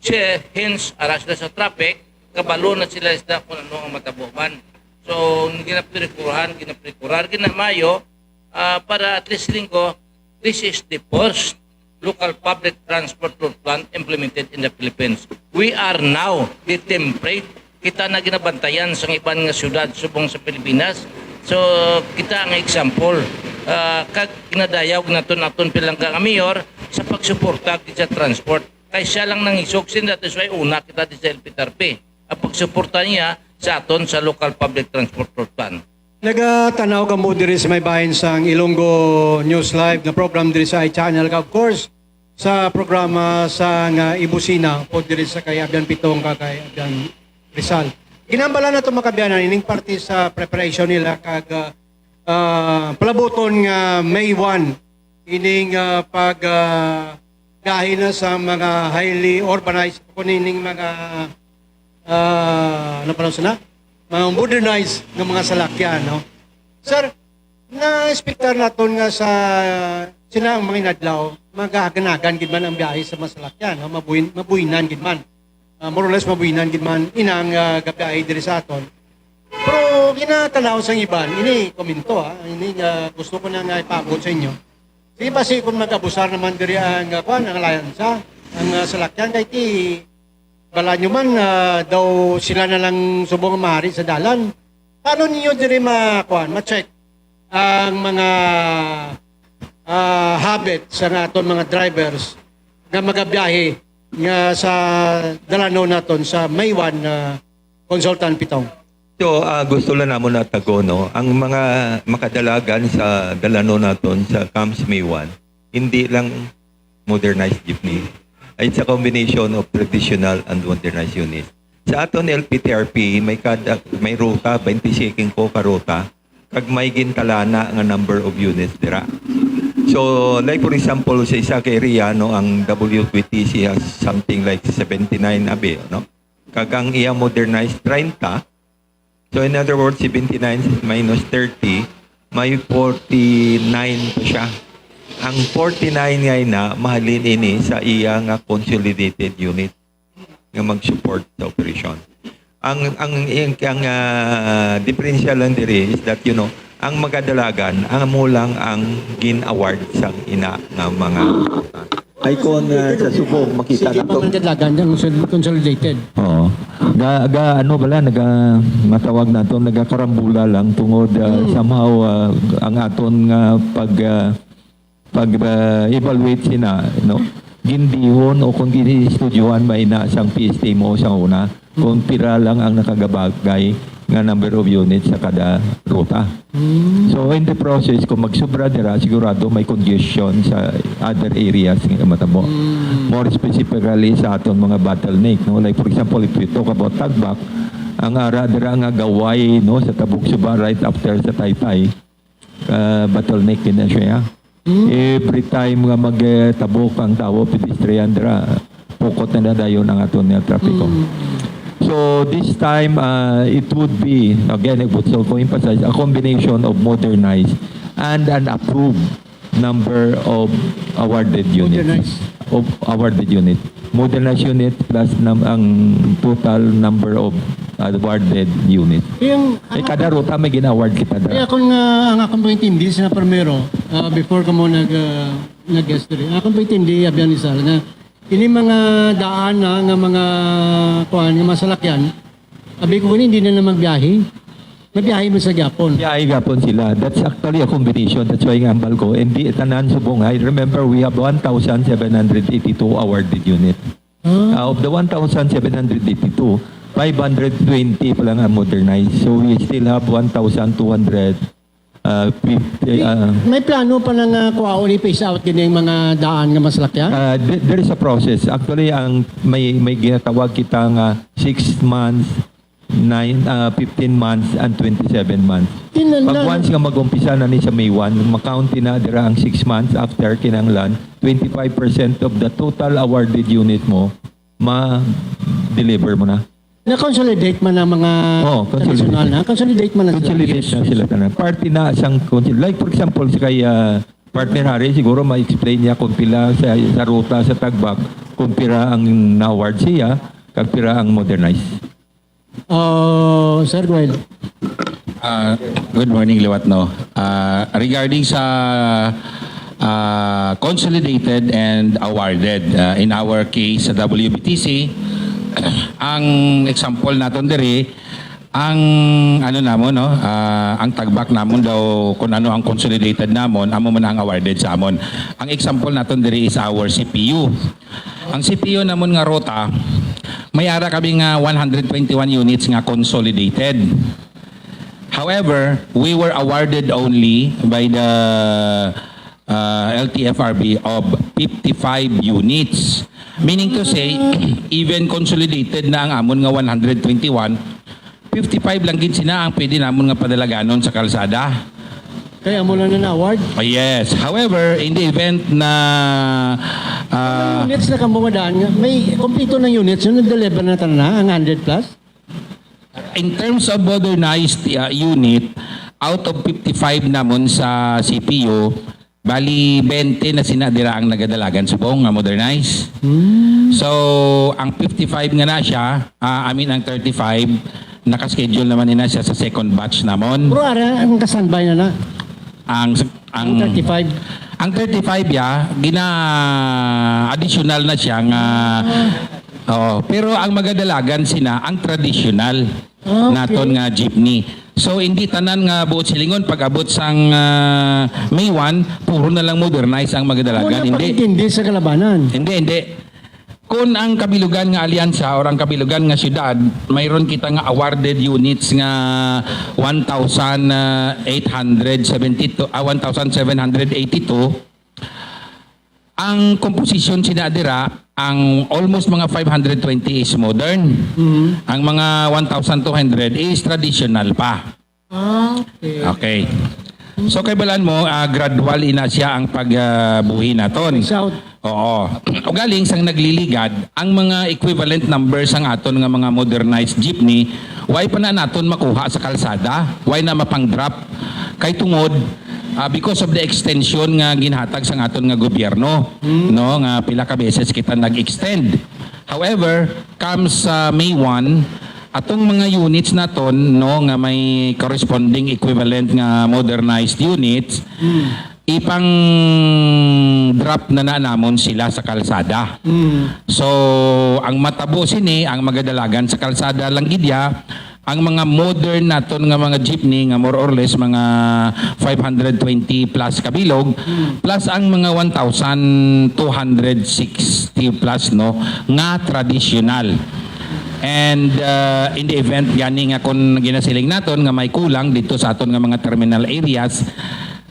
siya, hence, ara sila sa traffic, kabalo na sila sa kung ano ang matabo man. So, ginaprekuran, ginaprekurar, ginamayo, ah, para at least linggo, this is the first local public transport road plan implemented in the Philippines. We are now the template. Kita na ginabantayan sa iban nga syudad subong sa Pilipinas. So, kita ang example. Ah, kag ginadayaw naton aton pilang ka nga mayor sa pagsuporta sa transport. Kay siya lang nangisog sin, that is why una kita di sa L P T R P. Ang pagsuporta niya sa aton sa local public transport road plan. Nagatanaw kamo diri sa may bahin sang Ilonggo News Live nga program diri sa iChannel, kag of course sa programa sa nga Ibusina po diri sa kay Abyan Pitong kag kay Abyan Rizal. Ginambalan nato, mga kaabyanan, ining parte sa preparation nila kag ah, ah, palabuton nga May one ining ah, pag ah, gahi na sa mga highly urbanized, kung ining mga ah, ano pa lang sila? Mga modernized nga mga salakyan, no? Sir, na-expectar naton nga sa sina ang mga inadlaw, magahaganagan gid man ang biyahe sa mga salakyan, no? Mabuhin, mabuhinan gid man. Ah, more or less mabuhinan gid man inang ah, gabiyahe diri sa aton. Pero ginatanaw sang iban, ini komento ha, ini nga gusto ko na nga ipaabot sa inyo. Sige, basi kung mag-abusar naman diri ang ah, kuan, ang alyansa, ang ah, salakyan kay ti bala nyo man ah, daw sila na lang subong ang mahari sa dalan. Paano ninyo diri ma kuan, ma-check ang mga ah, habit sa nga aton mga drivers nga magabiyahe nga sa dalanon naton sa May one na Consultant Pitong? So, ah, gusto lang namon na tago, no? Ang mga makadalagan sa dalanon naton sa Camps May one, hindi lang modernized jeepney. It's a combination of traditional and modernized units. Sa aton L P T R P, may kada, may ruta, twenty-six ka ruta, kag may gintalana nga number of units dira. So, like for example, sa isa ka area, no, ang W T C has something like seventy-nine abi, no? Kag ang iya modernized treinta. So in other words, seventy-nine minus thirty, may forty-nine pa siya. Ang forty-nine nga ina, mahalin ini sa iya nga consolidated unit nga mag-support sa operasyon. Ang, ang, ang, ang, ah, diferensya lang diri is that, you know, ang Magadalagan, amo lang ang gin-award sang ina nga mga Ay, kung, ah, sa subong, makita Sige, nato. Mga Dalagan, ang consol-, consolidated. Oo. Ga, ga, ano bala, naga, matawag nato, nagakarambola lang tungod, ah, Mm. somehow, ah, ang aton nga pag, ah, pag, ah, evaluate sina, no? Gindihon o kung giniestudyohan ba ina sang P S T mo sa una, kung pira lang ang nakagabagay nga number of units sa kada ruta. Mm. So, in the process, kung magsubra dira, sigurado may congestion sa other areas nga matabo. Mm. More specifically sa aton mga bottleneck, no? Like, for example, if you talk about Tagbak, ang ara dira nga gaway, no, sa Tabugsuba right after sa Taytay, ah, bottleneck din na siya. Mm. Every time nga mag, eh, tabok ang tawo, pedestrian dira, pukot na na dayon ang aton nga trapiko. Mm. So, this time, ah, it would be, again, I would so ko emphasize, a combination of modernized and an approved number of awarded units. Modernized. Of awarded unit. Modernized unit plus nam-, ang total number of awarded unit. Yung, Eh, ang kada ruta may gin-award kita dira. Kaya kung, ah, ang akong pagintindi sa primero, ah, before ka mo nag, ah, nag-guest diri, ang akong pagintindi, Abian Rizal, nga ini mga daan na nga mga, kuan, nga mga salakyan, abi ko gani, hindi na na magbiyahe. Magbiyahe man sa gyapon. Biyahe gyapon sila. That's actually a combination. That's why nga hambal ko. Hindi tanan subong. I remember we have one thousand seven hundred eighty-two awarded unit. Ah. Ah, of the one thousand seven hundred eighty-two, five hundred twenty pa lang ang modernized. So we still have one thousand two hundred, ah, fifty, ah. May plano pa na nga kuhaon i-phase out gini ang mga daan nga masalakyan? Ah, th-, there is a process. Actually, ang may, may ginatawag kita nga six months, nine, ah, fifteen months, and twenty-seven months. Yun na Pag lang. Once nga mag-umpisa na ni sa May one, ma-count na dira ang six months after kinahanglan, twenty-five percent of the total awarded unit mo, ma-deliver mo na. Na-consolidate man ang mga Oo, consolidate. Traditional na. Consolidate man na sila. Consolidate Yes. na sila tanan. Parte na sang consolidate. Like, for example, si kay, ah, Partner Harry, siguro ma-explain niya kung pila sa, sa ruta sa Tagbak, kung pira ang na-award siya, kag pira ang modernized. Oh, Sir Gwen. Ah, good morning, liwat, no? Ah, regarding sa, ah, consolidated and awarded, ah, in our case, sa W B T C, ang example naton diri, ang ano namon, no? Ah, ang Tagbak namon daw, kung ano ang consolidated namon, amo man ang awarded sa amon. Ang example naton diri is our C P U. Ang C P U namon nga ruta, may ara kami nga one hundred twenty-one units nga consolidated. However, we were awarded only by the, uh, L T F R B of fifty-five units. Meaning to say, even consolidated na ang amon nga one hundred twenty-one, fifty-five lang gid sina ang pwede namon nga padalaganon sa kalsada. Kaya mo lang na-award? Oh, yes. However, in the event na, ah, Ang units na kamo madaan nga, may kompleto ng units yun, nag-deliver na tanan na ang hundred plus? In terms of modernized, uh, unit, out of fifty-five namon sa C P U, bali, twenty na sina dira ang nagadalagan subong nga modernized. Hmm. So, ang fifty-five nga na siya, ah, I mean, ang thirty-five, naka-schedule naman nila siya sa second batch namon. Pero ara, ang ka-standby na na. Ang, ang Ang thirty-five. Ang thirty-five ya, gina-, additional na siya nga, Ah. Oo. Pero ang magadalagan sina, ang traditional Ah, okay. naton nga jeepney. So, hindi tanan nga buot silingon, pag-abot sang, ah, May one, puro na lang modernized ang magadalagan. Wala Hindi. pag-intindi sa kalabanan. Hindi, hindi. Kung ang Kabilugan nga Alyansa or ang Kabilugan nga Syudad, mayroon kita nga awarded units nga one thousand eight hundred seventy-two, ah, one thousand seven hundred eighty-two, ang komposisyon sina dira, ang almost mga five hundred twenty is modern. Mhm. Ang mga one thousand two hundred is traditional pa. Ah, okay. Okay. So, kay balan mo, ah, gradual ina siya ang pag, ah, buhi naton. Phase out. Oo. Ugaling sang nagliligad, ang mga equivalent numbers sang aton nga mga modernized jeepney, why pa na naton makuha sa kalsada? Why na mapang-drop? Kay tungod, Ah, because of the extension nga ginhatag sa aton nga gobyerno, no, nga pila ka beses kita nag-extend. However, comes sa May one, atong mga units naton, no, nga may corresponding equivalent nga modernized units, ipang-drop na na namon sila sa kalsada. So, ang matabo sini, ang magadalagan sa kalsada lang gid ya, ang mga modern naton nga mga jeepney nga more or less mga five hundred twenty plus kabilog, plus ang mga one thousand two hundred sixty plus, no, nga traditional. And, uh, in the event gani nga kung ginasiling naton nga may kulang dito sa aton nga mga terminal areas,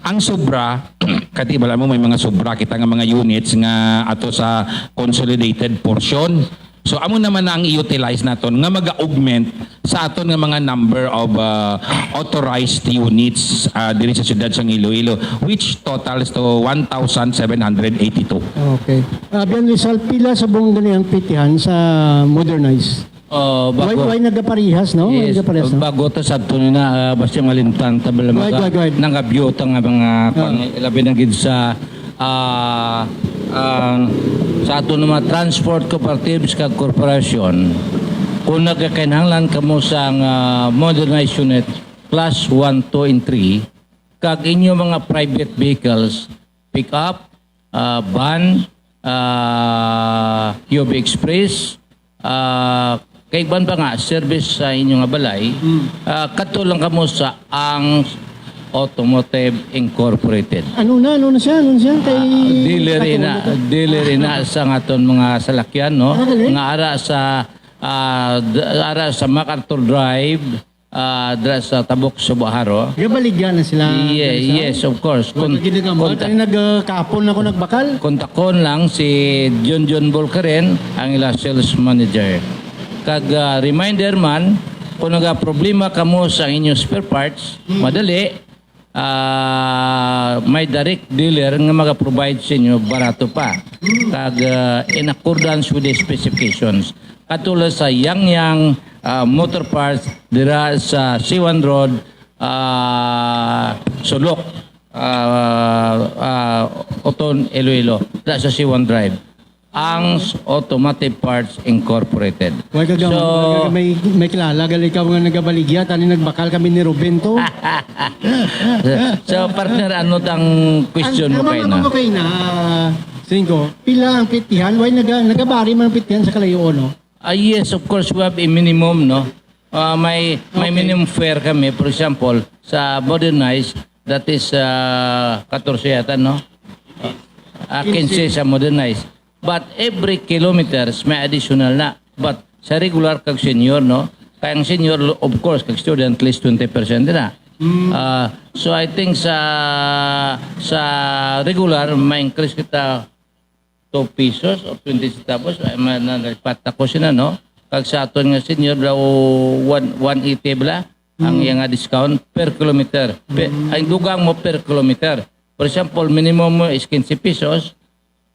ang sobra, kati bala mo, may mga sobra kita nga mga units nga ato sa consolidated portion. So, amo naman na ang i-utilize naton nga mag-augment sa aton nga mga number of, uh, authorized units, uh, diri sa siyudad sang Iloilo, which totals to one thousand seven hundred eighty-two. Okay. Ah, Bian Rizal, pila subong gani ang pitihan sa modernize? Oh, Why, bago. why nagaparihas, no? Why Yes, nagaparihas, no? bago to sa ato na, ah, basta malimtan, tabla Go ahead, mga go ahead, go ahead. nangabyo ta nga mga Ah. kwan, ilabi na gid sa, ah, ah, sa ato nga mga transport cooperatives kag korporasyon. Kung nagkakinahanglan kamo sa nga modernized unit class one, two, and three, kag inyo mga private vehicles, pick up, ah, van, ah, U V Express, ah, kay ban pa nga service sa inyo nga balay, ah, kadto lang kamo sa Ang Automotive Incorporated. Ano na, ano na siya? Ano na siya? Kay Ah, dealer ina, automotive. dealer ina sa aton mga salakyan, no? Ah, galing. Nga ara sa, ah, d-, ara sa MacArthur Drive, ah, dra sa Tabok, Subo, Jaro. Gabaligya na sila, Ye-, Rizal? yes, of course. Wala Kun-, gid ang amot. kunta-, Ano nag-, ah, kahapon ako nagbakal? Kontakon lang si Junjun Volcaren, ang ila sales manager. Kag, ah, reminder man, kung nagaproblema kamo sa inyong spare parts, Hmm. madali, ah, may direct dealer nga maga-provide sa inyo barato pa. Kag, ah, in accordance with the specifications. Katulad sa Yang Yang, ah, Motor Parts dira sa C one Road, ah, Sulok, ah, ah, Oton, Iloilo, dira sa C one Drive. Ang Automotive Parts Incorporated. Wala ka So, may, may kilala, gali ka nga nagabaligya, tani nagbakal kami ni Ruben to. So, partner, ano tang question Ang, mo ang kay mga na? Ano kay na, Singko, pila ang pitihan? Why naga-, nagabari man ang pitihan sa kalayo, no? Ah, yes, of course, we have a minimum, no? Ah, may, may Okay. minimum fare kami. For example, sa modernized, that is, ah, katorse yata, no? Ah, Quince. quince sa modernized. But every kilometers, may additional na. But sa regular kag senior, no? Kay ang senior, of course, kag student, at least twenty percent na. Mm. Ah, so I think sa, sa regular, may increase kita two pesos or twenty centavos, ay, ma-, na, nalipat ako sina, no? Kag sa aton nga senior daw, one, one eighty bala ang Mm. iya nga discount per kilometer. Pe-, Mm. ang dugang mo per kilometer. For example, minimum mo is quince pesos.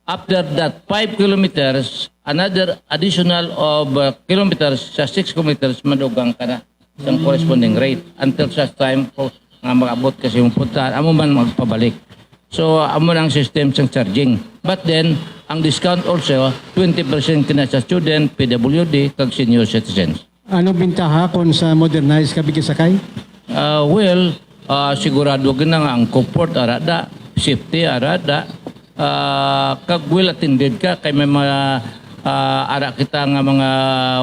After that five kilometers, another additional of, uh, kilometers sa six kilometers, madugang ka na sa Mm. corresponding rate until sa time ko nga mag-abot kasi yung punta, amo man magpabalik. So, amo na ang system sang charging. But then, ang discount also, twenty percent kina sa student, P W D, kag senior citizens. Ano bintaha kung sa modernized ka bigisakay? Ah, well, ah, sigurado gid na nga ang comfort ara da, safety ara da, ah, kag well attended ka kay may mga, ah, ara kita nga mga,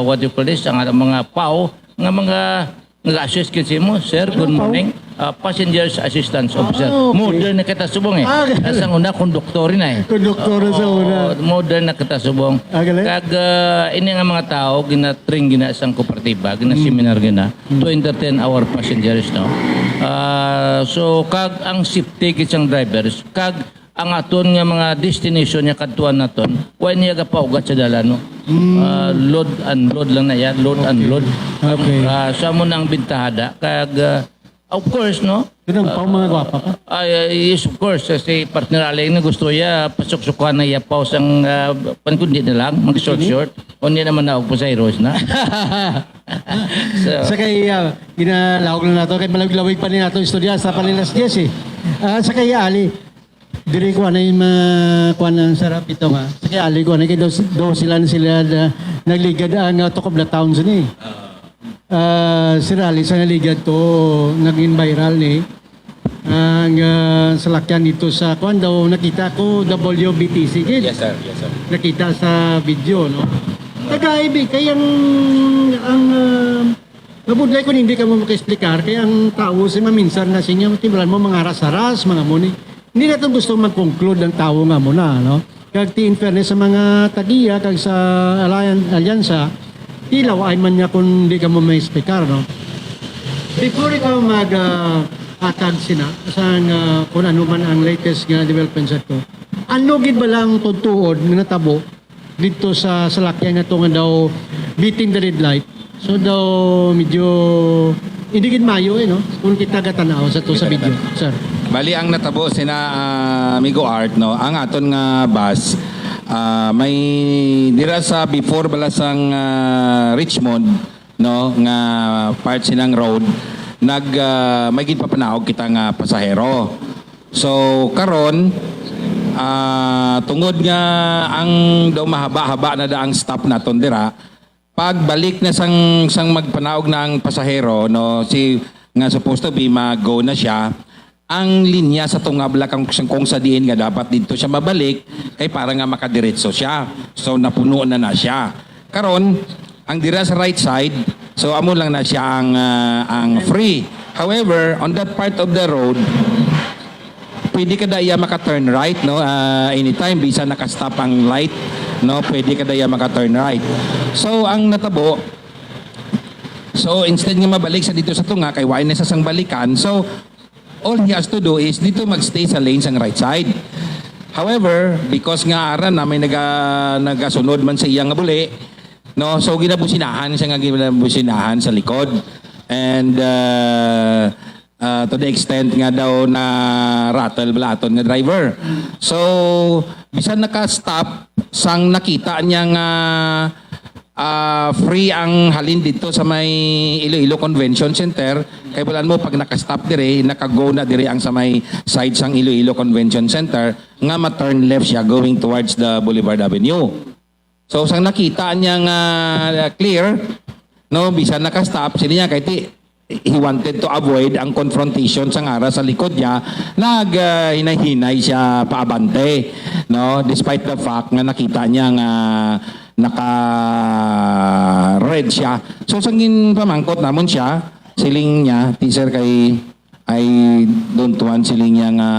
what do you call this, ang ara mga P A W nga mga nag-assist gid sa imo, "Sir, good Ano, P A W? morning." Ah, Passengers Assistance Officer. Ah, okay. Modern na kita subong eh. Ah, ganun. Sa una, konduktor na eh. Konduktor sa Oo, una. modern na kita subong. Ah, galing. Kag, ah, ini nga mga tao, gina-train gina sang kooperatiba, gina-seminar Mm. gina, Mm. to entertain our passengers, no? Ah, so, kag ang safety gid sang drivers, kag ang aton nga mga destination nga kadtuan naton, wa niya gapaugat sa dalan, no? Mm. Ah, load, unload lang na yan, load, Okay. unload. Okay. Ah, sa amo na ang bintaha da, kag, ah, of course, no? Pero ang pao mga gwapa pa. Ah, ah, yes, of course. Si partner Alec na gusto niya, pasuksukan na iya pao sang, ah, pankundi na lang, mag-short-short. O niya naman na, og pasayros na. So, Sa kay, ah, ginalawag na nato, kay malawig-lawig pa ni nato istorya sa panilas diyes eh. Ah, sa kay Ali, diri ko anay ma-, kuan ang sarap ito nga. Sa kay Ali ko anay kay daw, daw sila na sila na, nagligad ang, ah, Talk of the Town ni. Ah, si Rally sa naligad to, naging viral ni. Ang, ah, salakyan dito sa, kuan daw, nakita ko, W B T C, gid. Yes, sir. Yes, sir. Nakita sa video, no? Kagaibi, kay ang, ang, ah, mabudlay kung hindi ka mo makaexplicar, kay ang tao si maminsan na siya, tibulan mo, mga haras-haras, mga muni. Hindi natin gusto mag-conclude ang tao nga mo na, no? Kag ti in fairness sa mga tagiya, kag sa allian-, alyansa, tilaw ay man niya kung di ka mo ma-explicar, no? Before ikaw mag, ah, hatag sina, sa nga kung ano man ang latest nga development sa to, ano gid ba lang tutuod nga natabo dito sa salakyan nga to nga daw beating the red light? So daw medyo hindi gid mayo, eh, no? Kung kita gatanaw sa to sa video, sir. Bali, ang natabo sina, ah, Amigo Art, no, ang aton nga bus, ah, may dira sa before bala sang, ah, Richmond, no, nga part sinang road, nag, ah, may ginpapanaog kita nga pasahero. So karon, ah, tungod nga ang daw mahaba-haba na da ang stop naton dira, pagbalik na sang, sang magpanaog na ang pasahero, no, si, nga supposed to be mag-go na siya, ang linya sa tunga bala kang, kung sa diin nga dapat dito siya mabalik, kay para nga makadiretso siya. So napuno na na siya. Karon, ang dira sa right side, so amo lang na siya ang, ah, ang free. However, on that part of the road, pwede ka da iya maka-turn right, no? Ah, anytime, bisan naka-stop ang light, no? Pwede ka da iya maka-turn right. So, ang natabo, so, instead nga mabalik sa dito sa tunga, kay wala na sa sang balikan. So, all he has to do is dito magstay sa lane sang right side. However, because nga ara na may naga-, nagasunod man sa iya nga buli, no? So, ginabusinahan siya nga ginabusinahan sa likod. And, ah, ah, to the extent nga daw na rattle bala aton nga driver. So, bisan naka-stop, sang nakita niya nga, ah, free ang halin dito sa may Iloilo Convention Center, kay bulan mo, pag naka-stop dire, naka-go na dire ang sa may side sang Iloilo Convention Center, nga ma-turn left siya going towards the Boulevard Avenue. So, sang nakita niya nga clear, no, bisan naka-stop, sini niya kay ti-, he wanted to avoid ang confrontation sang ara sa likod niya, nag, ah, hinay-hinay siya paabante, no, despite the fact nga nakita niya nga naka-red siya. So, sang ginpamangkot namon siya, siling niya, "Ti, sir, kay I don't want," siling niya, "nga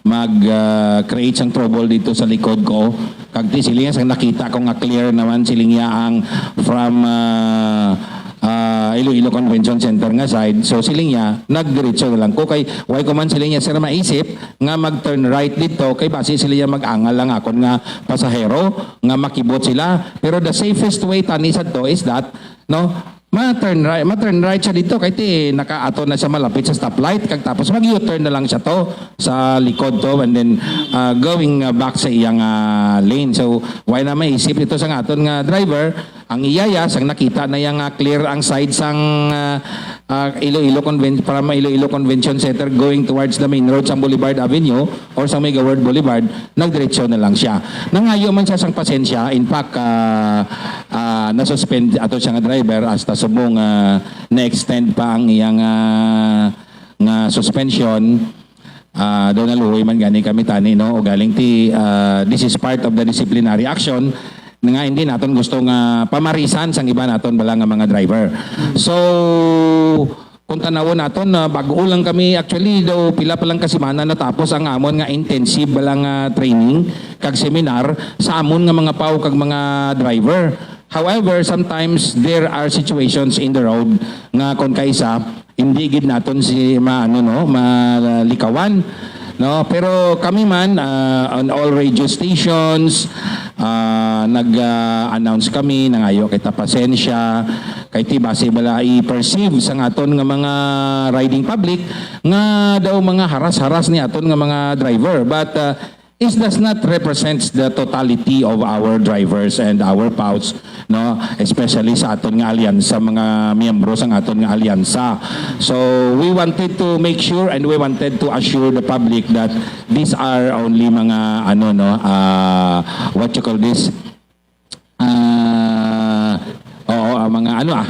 mag, ah, create sang trouble dito sa likod ko." Kag ti, siling niya, sang nakita ko nga clear naman, siling niya, ang from, ah, ah, Iloilo Convention Center nga side. So, siling niya, nagdiretso na lang ko. Kay, why ko man, siling niya, sir, maisip nga mag-turn right dito, kay basi, siling niya, mag-angal lang akon nga pasahero, nga makibot sila. Pero the safest way tani sa to is that, no, ma-turn right, ma-turn right siya dito, kay ti, nakaato na siya malapit sa stoplight, kag tapos mag-U-turn na lang siya to, sa likod to, and then, ah, going, ah, back sa iyang, ah, lane. So, why na maisip ito sa aton nga driver? Ang iyaya, sang nakita na yang, ah, clear ang side sang, ah, ah, Iloilo Conven-, from Iloilo Convention Center going towards the main road sa Boulevard Avenue or sa Mega World Boulevard, nagdiretso na lang siya. Nangayo man siya sang pasensya. In fact, ah, ah, na-suspend ato siya nga driver hasta subong, ah, na-extend pa ang iyang, ah, nga suspension. Ah, daw naluoy man gani kami tani, no? O galing ti, ah, this is part of the disciplinary action nga hindi naton gusto nga pamarisan sang iba naton bala nga mga driver. So, kung tanawon naton, na bag-o lang kami, actually, daw pila pa lang ka semana natapos ang amon nga intensive bala nga training kag seminar sa amon nga mga paw kag mga driver. However, sometimes there are situations in the road nga kon kaisa, hindi gid naton si maano, no, malikawan, no? Pero kami man, ah, on all radio stations, ah, nag, ah, announce kami, nangayo kita pasensya, kay ti basi bala i-perceive sang aton nga mga riding public nga daw mga haras-haras ni aton nga mga driver. But, ah, is does not represents the totality of our drivers and our PAWs, no, especially sa aton nga alyansa, mga miyembro sang aton nga alyansa. So we wanted to make sure and we wanted to assure the public that these are only mga, ano, no, ah, what you call this, ah, oo, ang mga, ano, ah,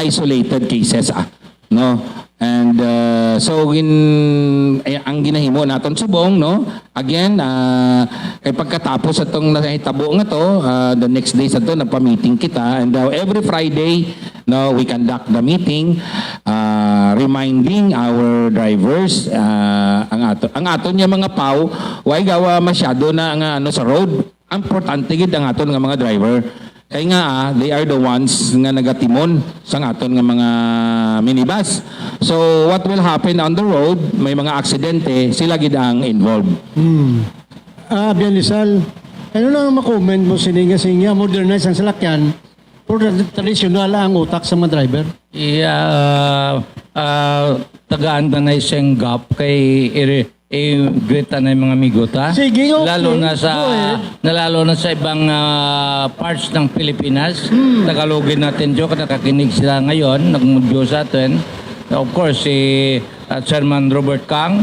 isolated cases, ah, no? And, uh, so, gin-, eh, ang ginahimo naton subong, no? Again, ah, kay pagkatapos atong nahitabo nga to, ah, the next day sa to, nagpa-meeting kita. And, uh, every Friday, no, we conduct the meeting, ah, reminding our drivers, ah, ang ato, ang aton nga mga PAW, way gawa masyado na nga, ano, sa road. Importante gid ang aton nga mga driver. Kay nga, ah, they are the ones nga nagatimon sang aton nga mga minibus. So, what will happen on the road, may mga aksidente, sila gid ang involved. Hmm. Ah, Bian Lisal, ano lang ang ma-comment mo sini nga, sini nga modernize ang salakyan, pero tra-, tradisyonal ang utak sa mga driver? Yeah, ah, ah, tagaan ta na sing gap kay iri-, i-greet ta na yung mga amigo ta. Sige, okay. Lalo na sa, Go ahead. na lalo na sa ibang, ah, parts ng Pilipinas. Hmm. Tagalogin natin, Jo, kung nakakinig sila ngayon, nagmudyo sa atin. Of course, si, ah, Chairman Robert Kang,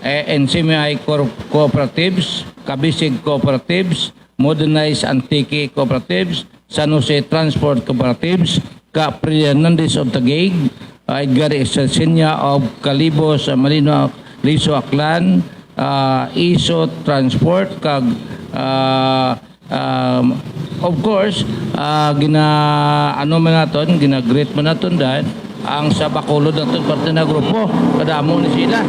eh, N C M I Cor-, Cooperatives, Kabisig Cooperatives, Modernized Antique Cooperatives, San Jose Transport Cooperatives, kag Freddy Hernandez of Taguig, uh, Edgar Estresiña of Calibos, uh, Malino, Liso, Aklan, uh, Iso Transport, kag, uh, um, of course, uh, gina-, ano man naton, gina-greet man naton dahil ang sa Bacolod naton parte na grupo, kadamo ni sila.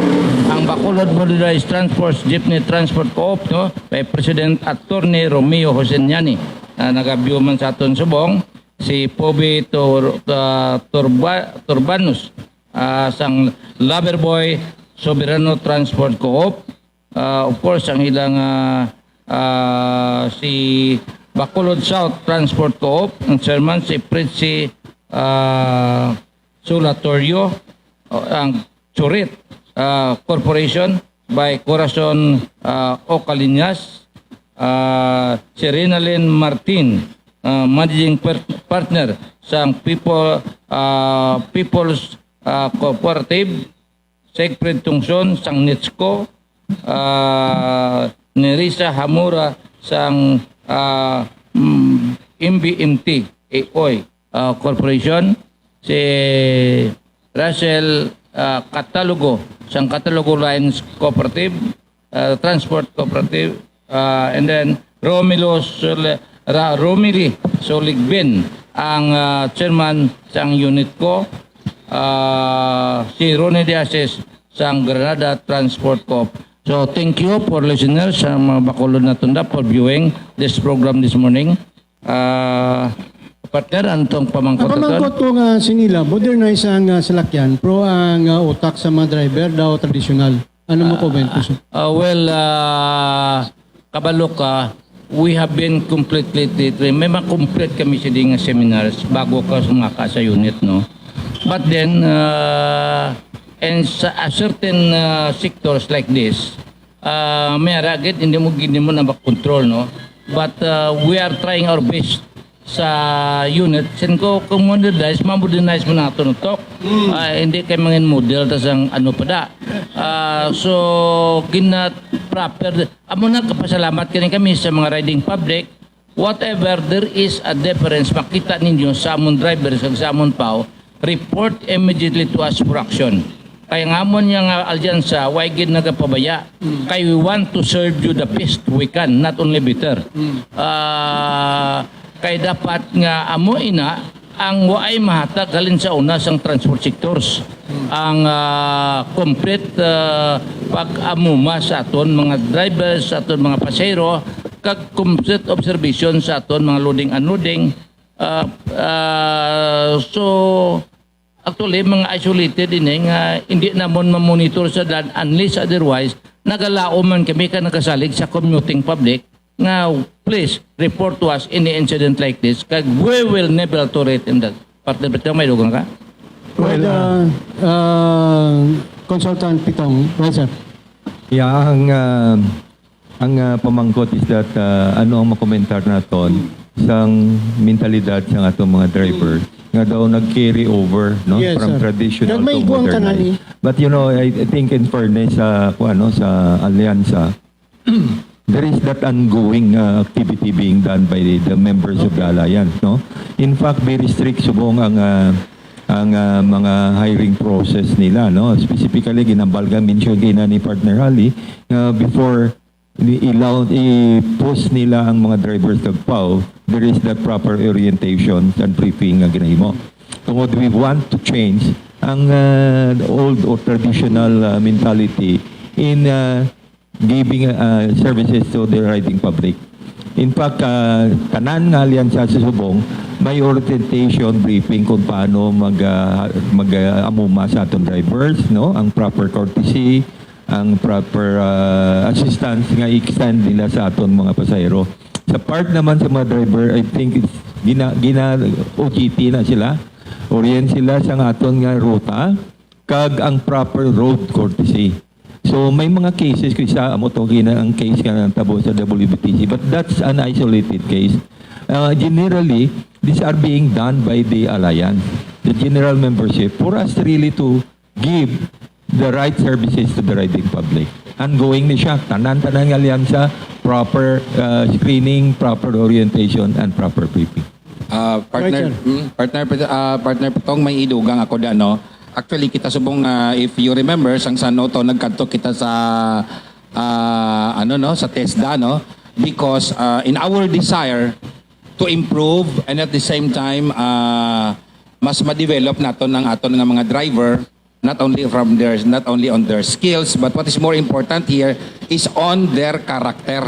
Ang Bacolod Motorized Transports Jeepney Transport Coop, no? Kay President Attorney Romeo Joseniani, ah, nagabiyo man sa aton subong, si Poby Tur-, ah, Turba-, Turbanus, ah, sang Loverboy Soberano Transport Coop. Ah, of course, ang ilang, ah, ah, si Bacolod South Transport Coop, ang chairman si Fritzy, ah, Sulatorio, o, ang Churit, ah, Corporation by Corazon, ah, Ocalinas, ah, si Rinalyn Martin, ah, managing per-, partner sang People, ah, People's, ah, Cooperative, Siegfried Tungson sang NETSCO, ah, Nerissa Hamura sang, ah, mm, M B M T A O Y, ah, Corporation, si Russell, ah, Catalogo sang Catalogo Lines Cooperative, ah, Transport Cooperative, ah, and then Romilo Sol-, Ra-, Romili Soligbin ang, ah, chairman sang unit ko, ah, si Ronnie De Asis sang Granada Transport Corp. So, thank you for listeners sa mga Bacolod naton da for viewing this program this morning. Ah, partner, ano tong pamangkot Ang naton? pamangkot ko nga sinila, modernize ang, ah, salakyan, pero ang, ah, utak sa mga driver daw tradisyonal. Ano mo comment ko, sir? Ah, well, ah, kabalo ka, we have been completely, may mga complete kami sa nga seminars bago ka sumaka sa unit, no? But then, ah, and sa a certain, ah, sectors like this, ah, may aragid, hindi mo, hindi mo na makontrol, no? But, ah, we are trying our best sa unit. Sin ko, kung modernize, ma-modernize mo na ito, no, Tok? Mm. Ah, hindi kay mangin model, tas ang ano pa da. Ah, so, gina-, proper. Amo na, kapasalamat kini kami sa mga riding public. Whatever there is a difference, makita ninyo sa amon drivers kag sa amon PAW, report immediately to us for action. Kay ang amon nga, nga alyansa, way gid nagapabaya. Mm. Kay we want to serve you the best we can, not only better. Mm. Ah, kay dapat nga amo ina ang waay mahatag halin sa una sang transport sectors. Mm. Ang, ah, complete, ah, pag-amuma sa aton mga drivers, sa aton mga pasahero, kag complete observation sa aton mga loading unloading. Ah, ah, so, actually, mga isolated ini nga hindi namon mamonitor sa dan unless otherwise, nagalaom man kami ka nagasalig sa commuting public nga, "Please report to us any incident like this, kag we will never tolerate in that." Partner Pitong, may dugang ka? Well, Well, uh, uh, uh, Consultant Pitong, well, sir. Yeah, ang, uh, Ang, ah, pamangkot is that, ah, ano ang makomentar naton sang mentalidad sang atong mga driver nga daw nag-carry over, no, Yes, from sir. traditional Kag may to igwang modern tanan life. eh. But, you know, I, I think in fairness sa, kung ano, sa Alyansa, there is that ongoing, uh, activity being done by the, the members of the Alliance, no? In fact, very strict subong ang, uh, ang, uh, mga hiring process nila, no? Specifically, ginambal ka, mention kay na ni Partner Ali, nga before i-, ilaw, i-post nila ang mga drivers sa PAO, there is that proper orientation and briefing nga ginahimo. Tungod we want to change ang, uh, old or traditional, uh, mentality in, uh, giving, uh, services to the riding public. In fact, uh, tanan nga alyansa sa subong may orientation briefing kung paano mag, uh, mag, uh, amuma sa aton drivers, no? Ang proper courtesy, ang proper, uh, assistance nga i-extend nila sa aton mga pasahero. Sa part naman sa mga driver, I think it's gina, gina O J T na sila. Orient sila sa aton nga ruta kag ang proper road courtesy. So may mga cases, kisa amo to gina ang case nga natabo sa W B T C, but that's an isolated case. Uh, generally, these are being done by the alliance, the general membership, for us really to give the right services to the riding public. Ongoing ni siya, tanan-tanan nga alyansa, proper, uh, screening, proper orientation, and proper briefing. Ah, partner, Right, sir. mm, partner, ah, partner Putong, may idugang ako da, no? Actually, kita subong, ah, if you remember, sang sa Noto, nagkadto kita sa, ah, ano, no, sa TESDA, no? Because, ah, in our desire to improve and at the same time, ah, mas ma-develop naton ang aton nga mga driver, not only from their, not only on their skills, but what is more important here is on their character,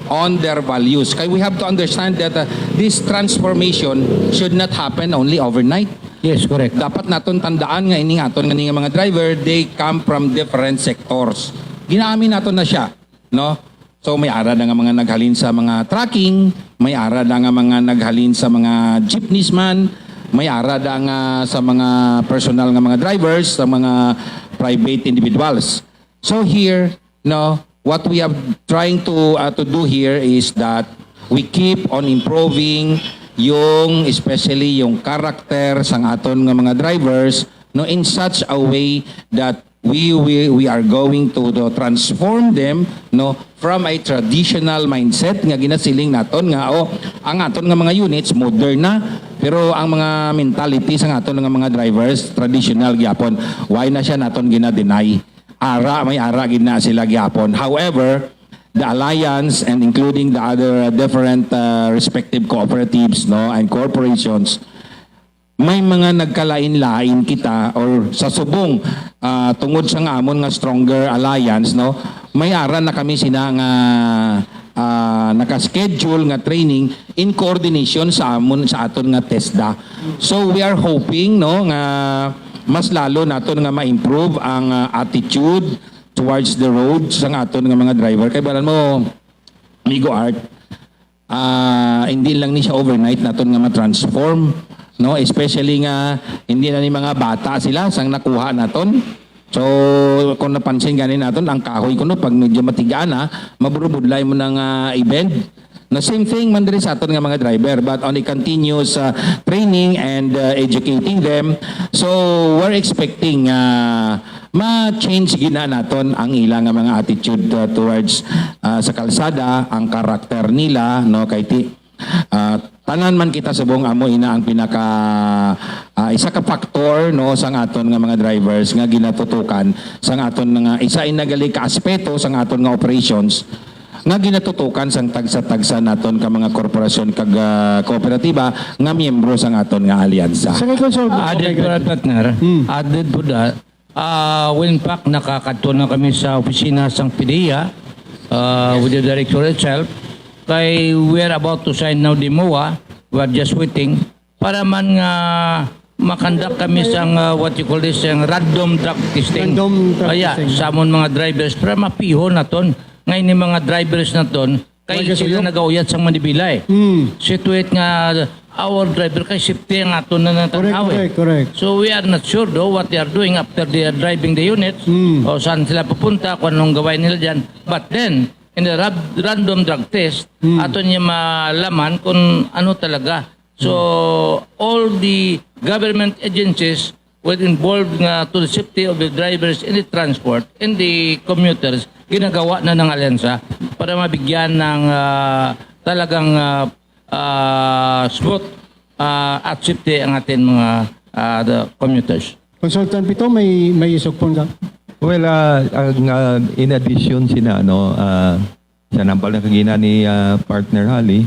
on their values. Kay we have to understand that, uh, this transformation should not happen only overnight. Yes, correct. Dapat naton tandaan nga ining aton nga mga driver, they come from different sectors. Ginaamin naton na siya, no? So may ara na nga mga naghalin sa mga trucking, may ara na nga mga naghalin sa mga jeepneys man, may ara na nga sa mga personal nga mga drivers, sa mga private individuals. So here, no, what we are trying to, uh, to do here is that we keep on improving yung, especially yung character sang aton nga mga drivers, no, in such a way that we, we, we are going to, to transform them, no, from a traditional mindset nga ginasiling naton nga, oh, ang aton nga mga units modern na, pero ang mga mentality sa aton nga mga drivers traditional gyapon. Why na siya naton gina-deny? Ara, may ara gid na sila gyapon. However, the alliance and including the other different, uh, respective cooperatives, no, and corporations, may mga nagkalain-lain kita or sa subong, ah, tungod sa nga amon nga stronger alliance, no, may ara na kami sina nga, ah, naka-schedule nga training in coordination sa amon, sa aton nga TESDA. So we are hoping, no, nga mas lalo naton nga ma-improve ang, ah, attitude towards the road sa nga aton nga mga driver. Kay balan mo, Migo Art, ah, hindi lang ni siya overnight naton nga ma-transform, no? Especially nga hindi na ni mga bata sila sang nakuha naton. So, kung napansin gani naton, ang kahoy kuno pag medyo matigaan na, maburubudlay mo na nga i-bend. Na same thing man diri sa aton nga mga driver, but on a continuous, ah, training and, ah, educating them. So, we're expecting, ah, ma-change gina naton ang ila nga mga attitude, uh, towards, uh, sa kalsada, ang karakter nila, no, kay ti-, uh, tanan man kita subong amo ina ang pinaka, uh, isa ka factor, no, sang aton nga mga drivers nga ginatutukan sang aton nga isa inagali ka aspeto sang aton nga operations nga ginatutukan sang tagsa-tagsa naton ka mga korporasyon kag, uh, kooperatiba nga miyembro sang aton nga alyansa. Sa kay Consul, Added okay, to that, partner. Hmm. Added to that, Ah, well, in fact, nakakadto na kami sa opisina sang PDEA, ah, with the director itself. Kay we are about to sign now the MOA. We are just waiting para man nga makandak kami sang, ah, what you call this, sang random drug testing. Random drug Kaya, testing. sa amon mga drivers, para mapihon naton nga ini mga drivers naton, Kay May sila kasuyok. nagauyat sang manibila eh. Hmm. Situate nga our driver kay safety ang aton na Correct, natanaw eh. correct, correct. So we are not sure though what they are doing after they are driving the units Hmm. o saan sila pupunta, kung anong gawain nila dyan. But then, in the rab-, random drug test, Hmm. aton niya malaman kung ano talaga. So, all the government agencies were involved nga to the safety of the drivers in the transport and the commuters, ginagawa na ng alyansa para mabigyan ng, ah, talagang, ah, ah, smooth, ah, at safety ang ating mga, ah, the commuters. Consultant Pito, may, may isugpon ka? Well, ah, ang, ah, in addition sina, ano, ah, sa nambal na kagina ni, ah, Partner Hali,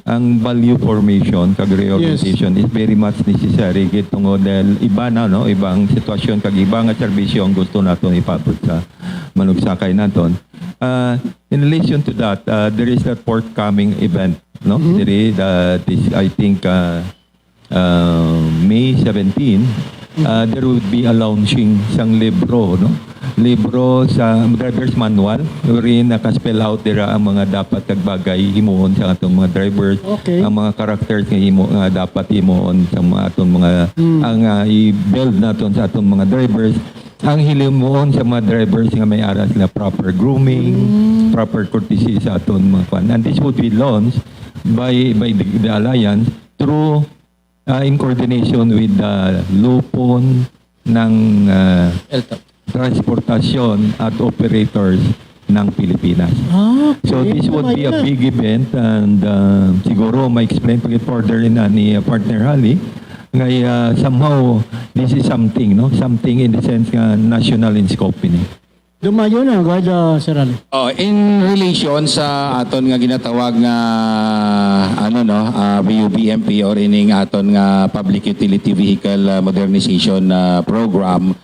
ang value formation kag reorientation Yes. is very much necessary gid tungod dahil iba na, no, ibang sitwasyon kag iba nga serbisyo ang gusto naton ipabot sa manugsakay naton. Ah, in relation to that, ah, there is a forthcoming event, no? Mhm. Diri, the, this, I think, ah, uh, May seventeen, uh, there will be a launching sang libro, no? Libro sa driver's manual, wherein naka-spell out dira ang mga dapat kag bagay himuon sa atong mga drivers, Okay. ang mga characters nga himo, nga dapat himuon sa mga atong mga, Mm. ang, uh, i-build naton sa atong mga drivers, ang himuon sa mga drivers nga may ara sila proper grooming, Mm. proper courtesy sa aton mga kwan. And this would be launched by, by the, the Alliance through, uh, in coordination with the Lupon ng, uh, L T O. Transportasyon at Operators ng Pilipinas. Ah, okay. So, this would be a Ano ba big event and, uh, siguro ma-explain pa gid further na ni, uh, Partner Hali. Ngay, uh, somehow, this is something, no? Something in the sense nga national in scope ini. Dumayo na, Guard, uh, Sir Ali. Oh, in relation sa aton nga ginatawag nga, ano, no, ah, V U B M P or ining aton nga Public Utility Vehicle, ah, Modernization, ah, Program.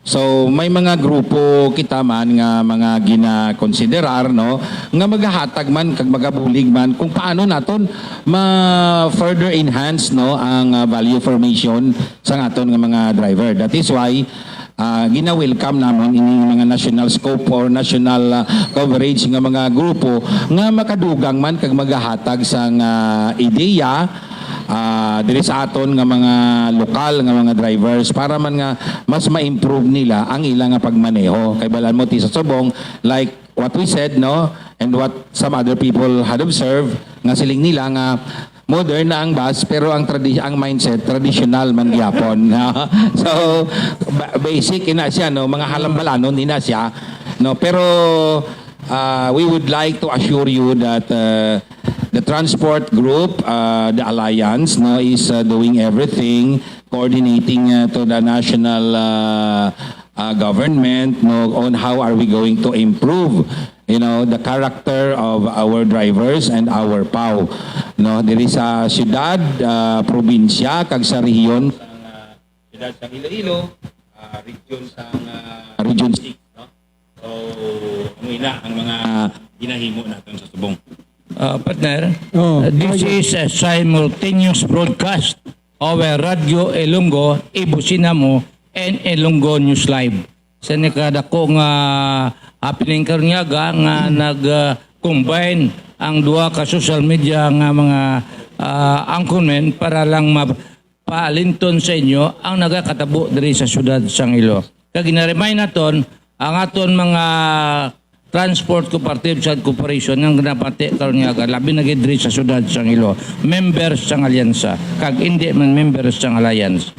So, may mga grupo kita man nga mga ginakonsiderar, no, nga magahatag man kag magabulig man kung paano naton ma-further enhance, no, ang, ah, value formation sa aton nga mga driver. That is why, ah, gina-welcome namon ining mga national scope or national, ah, coverage nga mga grupo nga makadugang man kag magahatag sang, ah, ideya, ah, diri sa aton nga mga lokal nga mga drivers para man nga mas ma-improve nila ang ila nga pagmaneho. Kay balan mo ti sa subong, like what we said, no, and what some other people had observed, nga siling nila nga modern na ang bus, pero ang tradi-, ang mindset traditional man gyapon. So, ba-, basic ina siya, no, mga halambalanon ina siya, no, pero, uh, we would like to assure you that, uh, the transport group, uh, the alliance, no, is, uh, doing everything, coordinating, uh, to the national, uh, uh, government, no, on how are we going to improve, you know, the character of our drivers and our P A W, no, diri sa siyudad, ah, probinsya, kag sa rehiyon, sa, ah, siyudad sa Iloilo, ah, region sa, ah, Region six, no? So, amo ina ang mga ginahimo naton sa subong. Ah, partner, Oh, uh, this ayun. is a simultaneous broadcast over Radyo Ilonggo, Ibusina Mo, and Ilonggo News Live. Sa nakadako nga happening karon nga aga nga nag, ah, combine ang duha ka social media nga mga, ah, anchormen para lang mapaalinton sa inyo ang nagakatabo diri sa siyudad sang Iloilo. Kag gina-remind naton ang aton mga transport cooperatives and corporation nga ginapati karon nga aga, labi na gid diri sa siyudad sang Iloilo, members sang alyansa, kag indi man members sang alliance.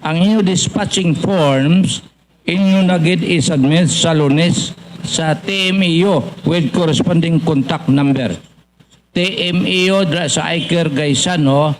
Ang inyo dispatching forms, inyo na gid i-submit sa Lunes sa T M E O with corresponding contact number. T M E O dra sa iCare Gaisano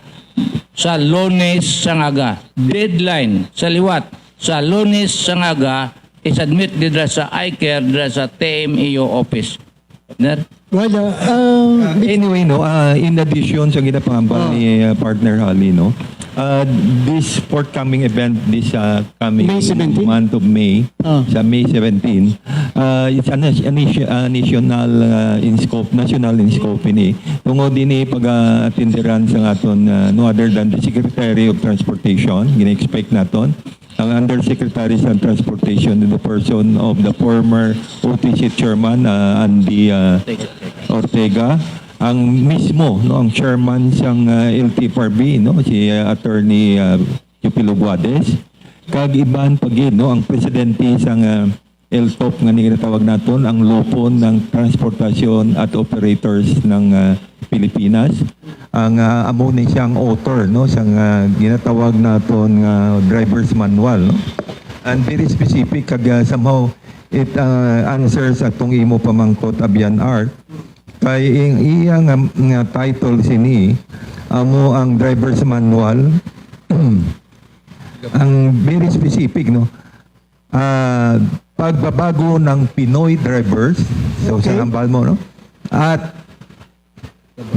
sa Lunes sang aga. Deadline sa liwat sa Lunes sang aga, i-submit didra sa iCare dra sa T M E O office. Partner? Well, uh, uh, Uh, anyway, no, uh, in addition sa ginapahambal Oh. ni, uh, Partner Hali, no, uh, this forthcoming event, this, uh, coming May seventeen? month of May, Oh. sa May seventeen, uh, it's a nat-, a nation-, a national, uh, in scope, national in scope ini. Tungod ini pag-atindiran sa aton, uh, no other than the Secretary of Transportation, gina-expect naton ang Undersecretary sa Transportation in the person of the former O T C chairman, uh, Andy, uh, Ortega, ang mismo, no, ang chairman sang, uh, L T F R B, no, si, uh, Attorney, uh, Teofilo Guades, kag iban pa gid, no, ang presidente sang, uh, LTOPP nga ginatawag naton, ang Lupon ng Transportasyon at Operators ng, ah, Pilipinas. Ang, ah, amo ni siyang author, no, sang, ah, ginatawag naton nga driver's manual, no? And very specific kag, ah, somehow it, ah, answers atong imo pamangkot, Abian Art. Kay ang iya nga, nga title sini amo ang driver's manual. Ang very specific, no? Ah, pagbabago ng Pinoy drivers. So, Okay. sa hambal mo, no? At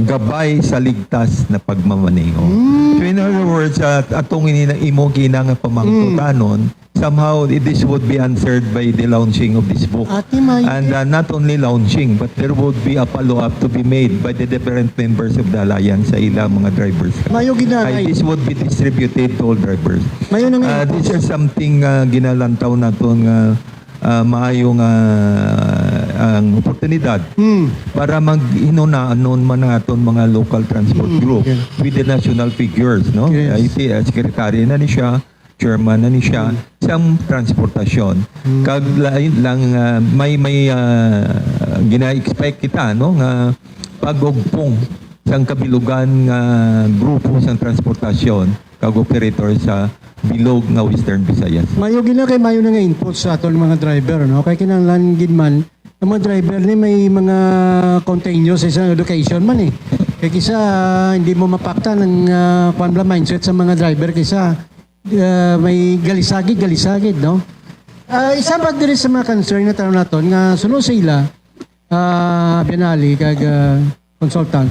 gabay sa ligtas na pagmamaneho. Mm. So, in other words, ah, atong ini na imo ginang pamangkutanon, somehow, this would be answered by the launching of this book. Ate May. And, ah, not only launching, but there would be a follow-up to be made by the different members of the alliance sa ilang mga drivers. Mayo gid na, Ay, Nay. This would be distributed to all drivers. Mayo na nga. Ah, this is something, ah, ginalantaw naton nga, ah, maayo nga, ah, ang oportunidad Hmm. para maghinunaan man ang aton mga local transport Hmm, group okay. with the national figures, no? Yes. I T, ah, secretary na ni siya, chairman na ni siya, Hmm. sa transportasyon. Hmm. Kag lain lang, ah, may, may, ah, gina-expect kita, no, nga pag-ugpong sang kabilugan nga grupo sang transportasyon kag operator sa bilog nga Western Visayas. Mayo gid na kay mayo na nga input sa aton mga driver, no? Kay kinahanglan gid man ang mga driver ni may mga continuous sa isang education man eh. Kay kisa hindi mo mapaktan ang, ah, kwan bala mindset sa mga driver kisa, ah, may galisagid, galisagid, no? Ah, isa pa diri sa mga concern na tanaw naton nga suno sa ila, ah, Bianali kag, ah, consultant.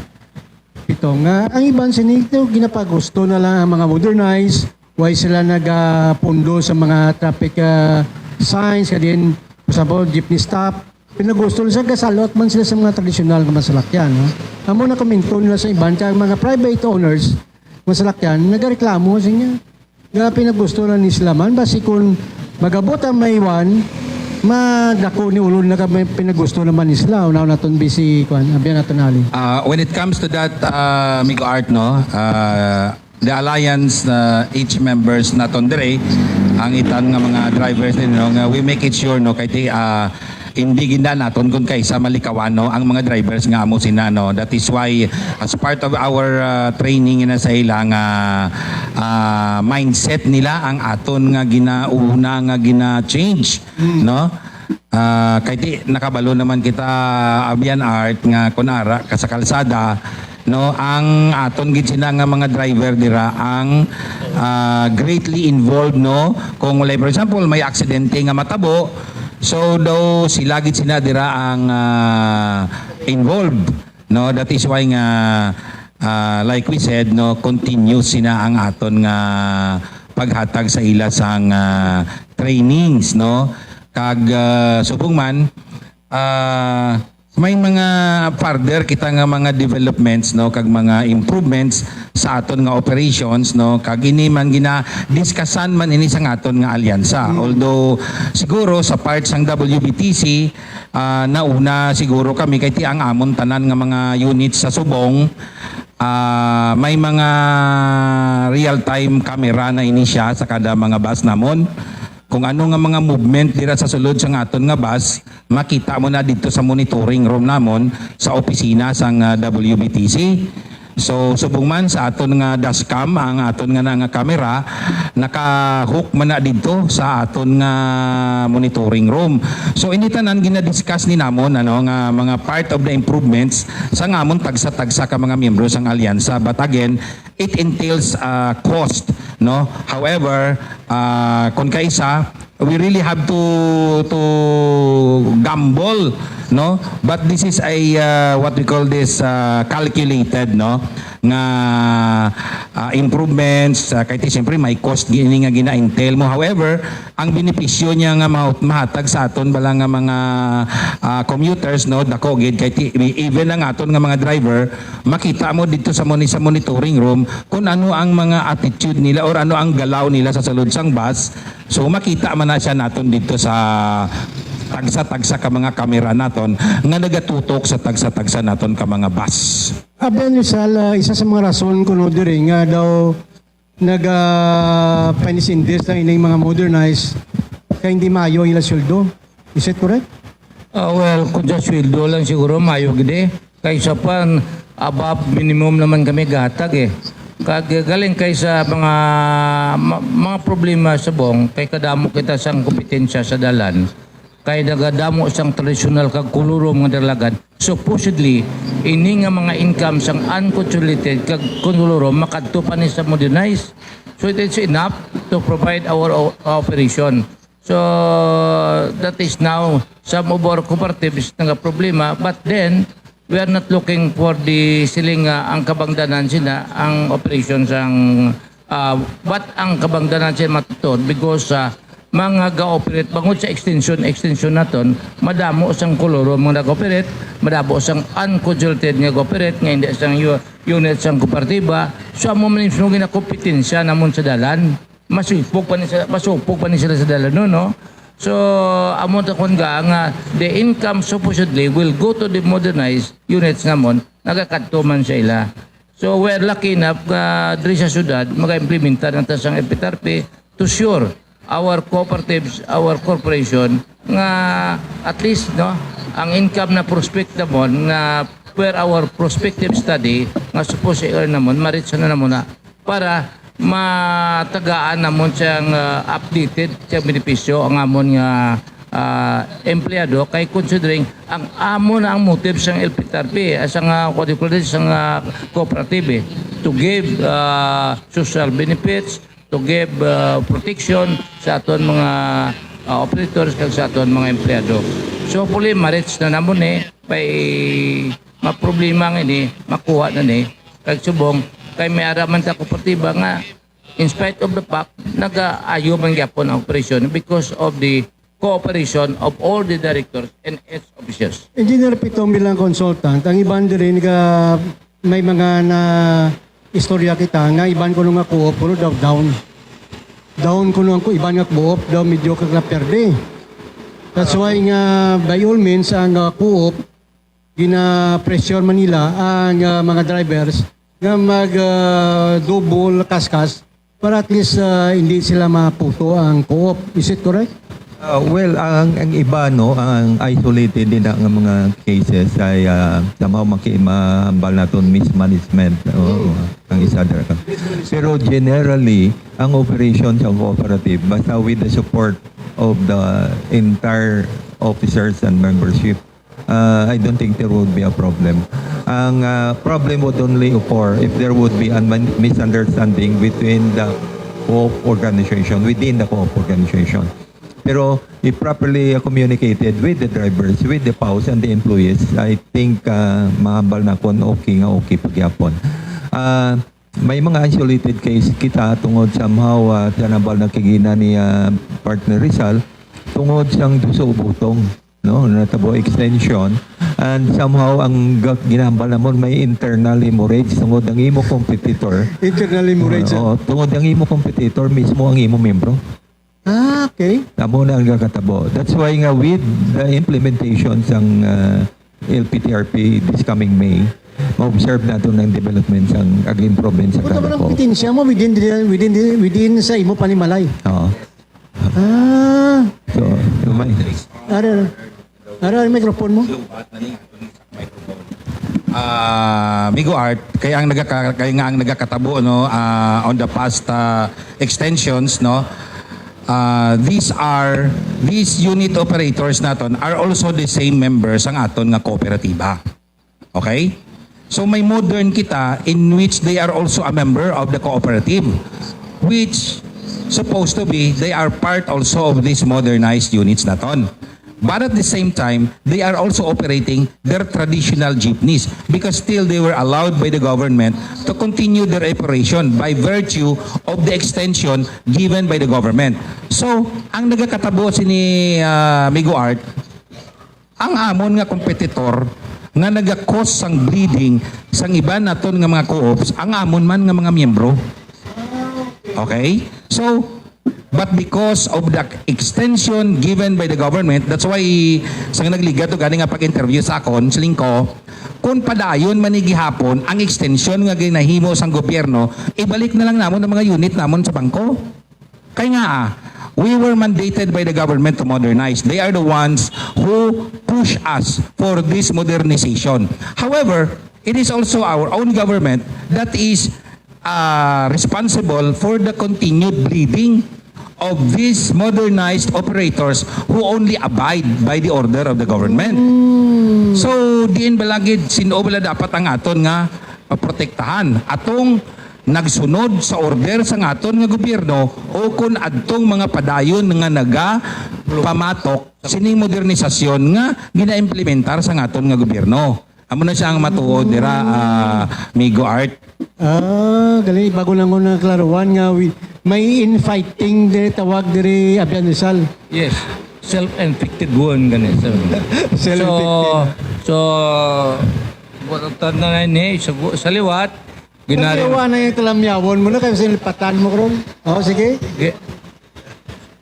Ito nga, ang iban sini ito, ginapagusto na lang ang mga modernized, why sila nagapundo sa mga traffic, ah, signs, kag din, for example, jeepney stop. Pinagusto nila sa gasalot man sila sa mga tradisyonal nga masalakyan, no? Amo na komento nila sa iban, kag mga private owners, masalakyan, nagareklamo sa inyo. Nga pinagusto na ni sila man, basi kung magabot ang May one, madako ni ulon na kami pinagusto naman ni sila. Unaw naton busy, kwan, Abian naton Ali. Ah, when it comes to that, ah, Amigo Art, no, ah, the alliance, ah, each members naton dire, ang itan nga mga drivers din, no, nga we make it sure, no, kay ti, ah, hindi ginda naton kung kaisa malikawan, no, ang mga drivers nga amo sina, no. That is why, as part of our, ah, training na sa ila nga, ah, mindset nila ang aton nga ginauna nga gina-change, Mm. no? Ah, kay ti, nakabalo naman kita, Abian Art, nga kun ara ka sa kalsada, no, ang aton gid sina nga mga driver dira ang, ah, greatly involved, no? Kung walay, for example, may aksidente nga matabo, so daw sila gid sina dira ang, ah, involved, no? That is why nga, ah, like we said, no, continuous sina ang aton nga paghatag sa ila sang, ah, trainings, no? Kag, ah, subong man, ah, may mga further kita nga mga developments, no, kag mga improvements sa aton nga operations, no, kag ini man gina-discussan man ini sa aton nga alyansa. Mm. Although siguro sa part sang W B T C, ah, nauna siguro kami kay ti ang amon tanan nga mga units sa subong, ah, may mga real-time camera na ini siya sa kada mga bus namon. Kung ano nga mga movement dira sa sulod sang aton nga bus, makita mo na didto sa monitoring room namon sa opisina sang, ah, W B T C. So, subong man sa aton nga dashcam, ang aton nga na nga camera, naka-hook man na didto sa aton nga monitoring room. So, ini tanan gina-discuss ni namon, ano, nga mga part of the improvements sa nga amon tagsa-tagsa ka mga miyembro sang alyansa. But again, it entails, uh, cost, no? However, uh, kung kaisa, we really have to, to gamble, no? But this is a, uh, what we call this, uh, calculated, no? Nga, uh, improvements, uh, kay ti, siyempre, may cost gini nga gina-entail mo. However, ang benepisyo niya nga ma-, mahatag sa aton bala nga mga, ah, commuters, no, dako gid kay ti-, even ang aton nga mga driver, makita mo didto sa moni-, sa monitoring room kung ano ang mga attitude nila or ano ang galaw nila sa sulod sang bus. So, makita man na siya naton didto sa tagsa-tagsa ka mga kamera naton nga nagatutok sa tagsa-tagsa naton ka mga bus. Aben, Rizal, ah, isa sa mga rason kuno diri nga daw naga-, panisindes lang ining mga modernized kay hindi maayo ang ila sweldo. Is it correct? Ah, well, kung sa sweldo lang siguro, mayo gid eh. Kaysa pa, above minimum naman kami gatag eh. Kag galing kay sa mga ma- mga problema sa bong, kay kadamo kita sang kompetensya sa dalan. Kay nagadamo sang tradisyonal kag kolorum nga dalagan. Supposedly, ini nga mga income sang unconsolidated kag kolorum makadto pa ni sa modernized. So it is enough to provide our o- operation. So that is now some of our cooperatives nga problema, but then we are not looking for the siling nga ang kabangdanan sina ang operation sang ah, what ang kabangdanan siya matutod because sa mga ga-operate bangod sa extension extension naton, madamo sang kolorum nga nag-operate, madamo sang unconsulted nga ga-operate nga hindi sang yu- unit sang kooperatiba. So amo man mismo ginakompetensya namon sa dalan. Masupog pa ni sila, masupog pa ni sila sa dalan, no, no? So amo ta kun ga nga the income supposedly will go to the modernized units namon, nagakadto man sa ila. So we're lucky enough nga diri sa syudad mag-implementa na ta sang F T R P to sure our cooperatives, our corporation nga at least, no, ang income na prospect namon nga per our prospective study nga supposed i-earn namon, ma-reach na namon na para matagaan namon siyang ah, updated siyang benepisyo ang amon nga ah, empleyado kay considering ang amo na ang motive sang L P T R P, ah, sang ah, what do you call this, sang ah, cooperative eh, to give ah, social benefits, to give ah, protection sa aton mga ah, operators kag sa aton mga empleyado. So hopefully ma-reach na namon eh, may maproblema nga ini, makuha na ni kag subong kay may ara man ta kooperatiba nga in spite of the fact nagaayo man gyapon ang operasyon because of the cooperation of all the directors and its officers. Engineer Pitong, bilang consultant, ang iban diri naga may mga na istorya kita nga iban kuno nga co-op kuno daw down. Down kuno ang ku- iban nga co-op daw medyo kagaperde. That's why nga by all means ang uh, co-op gina-pressure man nila ang uh, mga drivers nga mag uh, double kaskas para at least uh, hindi sila maputo ang co-op. Is it correct? Uh, well, ang, ang iba, no, ang isolated din nga mga cases ay uh, somehow makimahambal naton mismanagement. Oo, ang isa dira ka. Pero generally, ang operation sa cooperative, basta with the support of the entire officers and membership, uh, I don't think there would be a problem. Ang uh, problem would only occur if there would be a misunderstanding between the co-op organization, within the co-op organization. Pero if properly uh, communicated with the drivers, with the paus and the employees, I think uh, mahambal na kon okay nga okay pagyapon. Uh, may mga isolated case kita tungod somehow uh, sa nabal na kagina ni uh, partner Rizal tungod sang duso ubutong, no, natabo extension, and somehow ang ga- ginahambal namon may internal hemorrhage tungod ang imo competitor. Internal hemorrhage, ah. Oo, tungod ang imo competitor mismo ang imo membro. Ah, okay. Amo na ang nagakatabo. That's why nga with the implementation sang uh, L P T R P this coming May, ma-observe nato ng development sang ag-improvement sa Pero kada naman ang ko. Kompetensya mo within the, within the, within sa imo panimalay. Oo. Ah. So, lumay. Ara, ara, ara, microphone mo. Ah, Migo Art, kaya ang nagaka, kaya nga ang nagakatabo, no, ah, on the past ah, extensions, no, ah, these are these unit operators naton are also the same members ang aton nga kooperatiba. Okay? So may modern kita in which they are also a member of the cooperative, which supposed to be they are part also of these modernized units naton. But at the same time, they are also operating their traditional jeepneys because still they were allowed by the government to continue their operation by virtue of the extension given by the government. So, ang nagakatabo sini uh, Migo Art, ang amon nga kompetitor nga nagakos sang bleeding sang iban naton nga mga co-ops, ang amon man nga mga miyembro. Okay? So, but because of the extension given by the government, that's why sang nagligad to gani nga pag-interview sa akon, siling ko, kung padayon man ni gihapon ang extension nga ginahimo sang gobyerno, ibalik na lang namon ang mga unit namon sa bangko. Kay nga, ah, We were mandated by the government to modernize. They are the ones who push us for this modernization. However, it is also our own government that is uh, responsible for the continued bleeding of these modernized operators who only abide by the order of the government. So, diin ba lagi, sin-o bala dapat ang aton nga maprotektahan? Atong nagsunod sa order sa aton nga gobyerno o kon adtong mga padayon nga nagapamatok sining modernisasyon nga ginaimplementar sa aton nga gobyerno? Amo na siya ang matuod dira, ah, Migo Art. Ah, gali, bago lang ko naklaruan nga wi-, may infighting diri, tawag diri, Abian Rizal. Yes. Self-inflicted wound gani, sir. Self-inflicted. So, so, buta na ni sa, sa liwat, ginari. Tamyawan na yung talamyawon mo na kasi nilipatan mo karon. Oh, sige. Gi-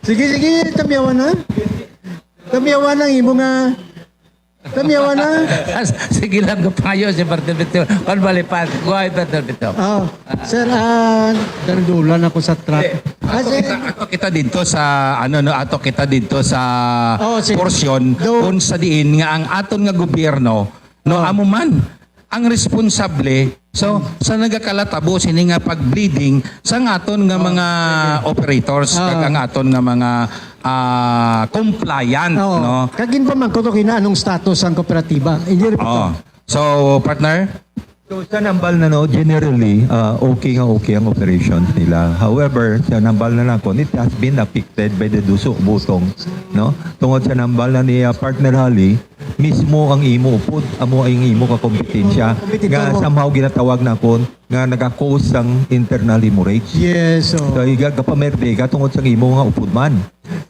Sige, sige, tamyawan na. Tamyawan ang imo nga. Tamyawan na. Sige lang, kapangayo si Partner Victor. Kon malipat, go ahead, Partner Victor. Oh, sir, ah, dandulan ako sa truck. Eh, Ah, ato sige. kita, ato kita dito sa, ano, no, ato kita dito sa Oh, sige. Porsyon Do- kung sa diin nga ang aton nga gobyerno, no, Oh. amo man ang responsable. So, sa nagakalatabo sini nga pag-bleeding sa aton nga Oh, mga sige. operators, Ah. kag ang aton nga mga, ah, compliant, Oo. no? Kag ginpamangkot ko kina anong status ang kooperatiba. Hindi rin Oh. So, partner? So, sa nambal na, no, generally, ah, okay nga okay ang operations nila. However, sa nambal na nakon, it has been affected by the Duso Butong, no? Tungod sa nambal na ni, ah, Partner Hali, mismo ang imo upod, amo ang imo kakompetensya, Kompetitor nga mo. Somehow ginatawag nakon nga nagakos sang internal hemorrhage. Yes, oh. So, iga-, gapamerde ka tungod sa imo nga upod man.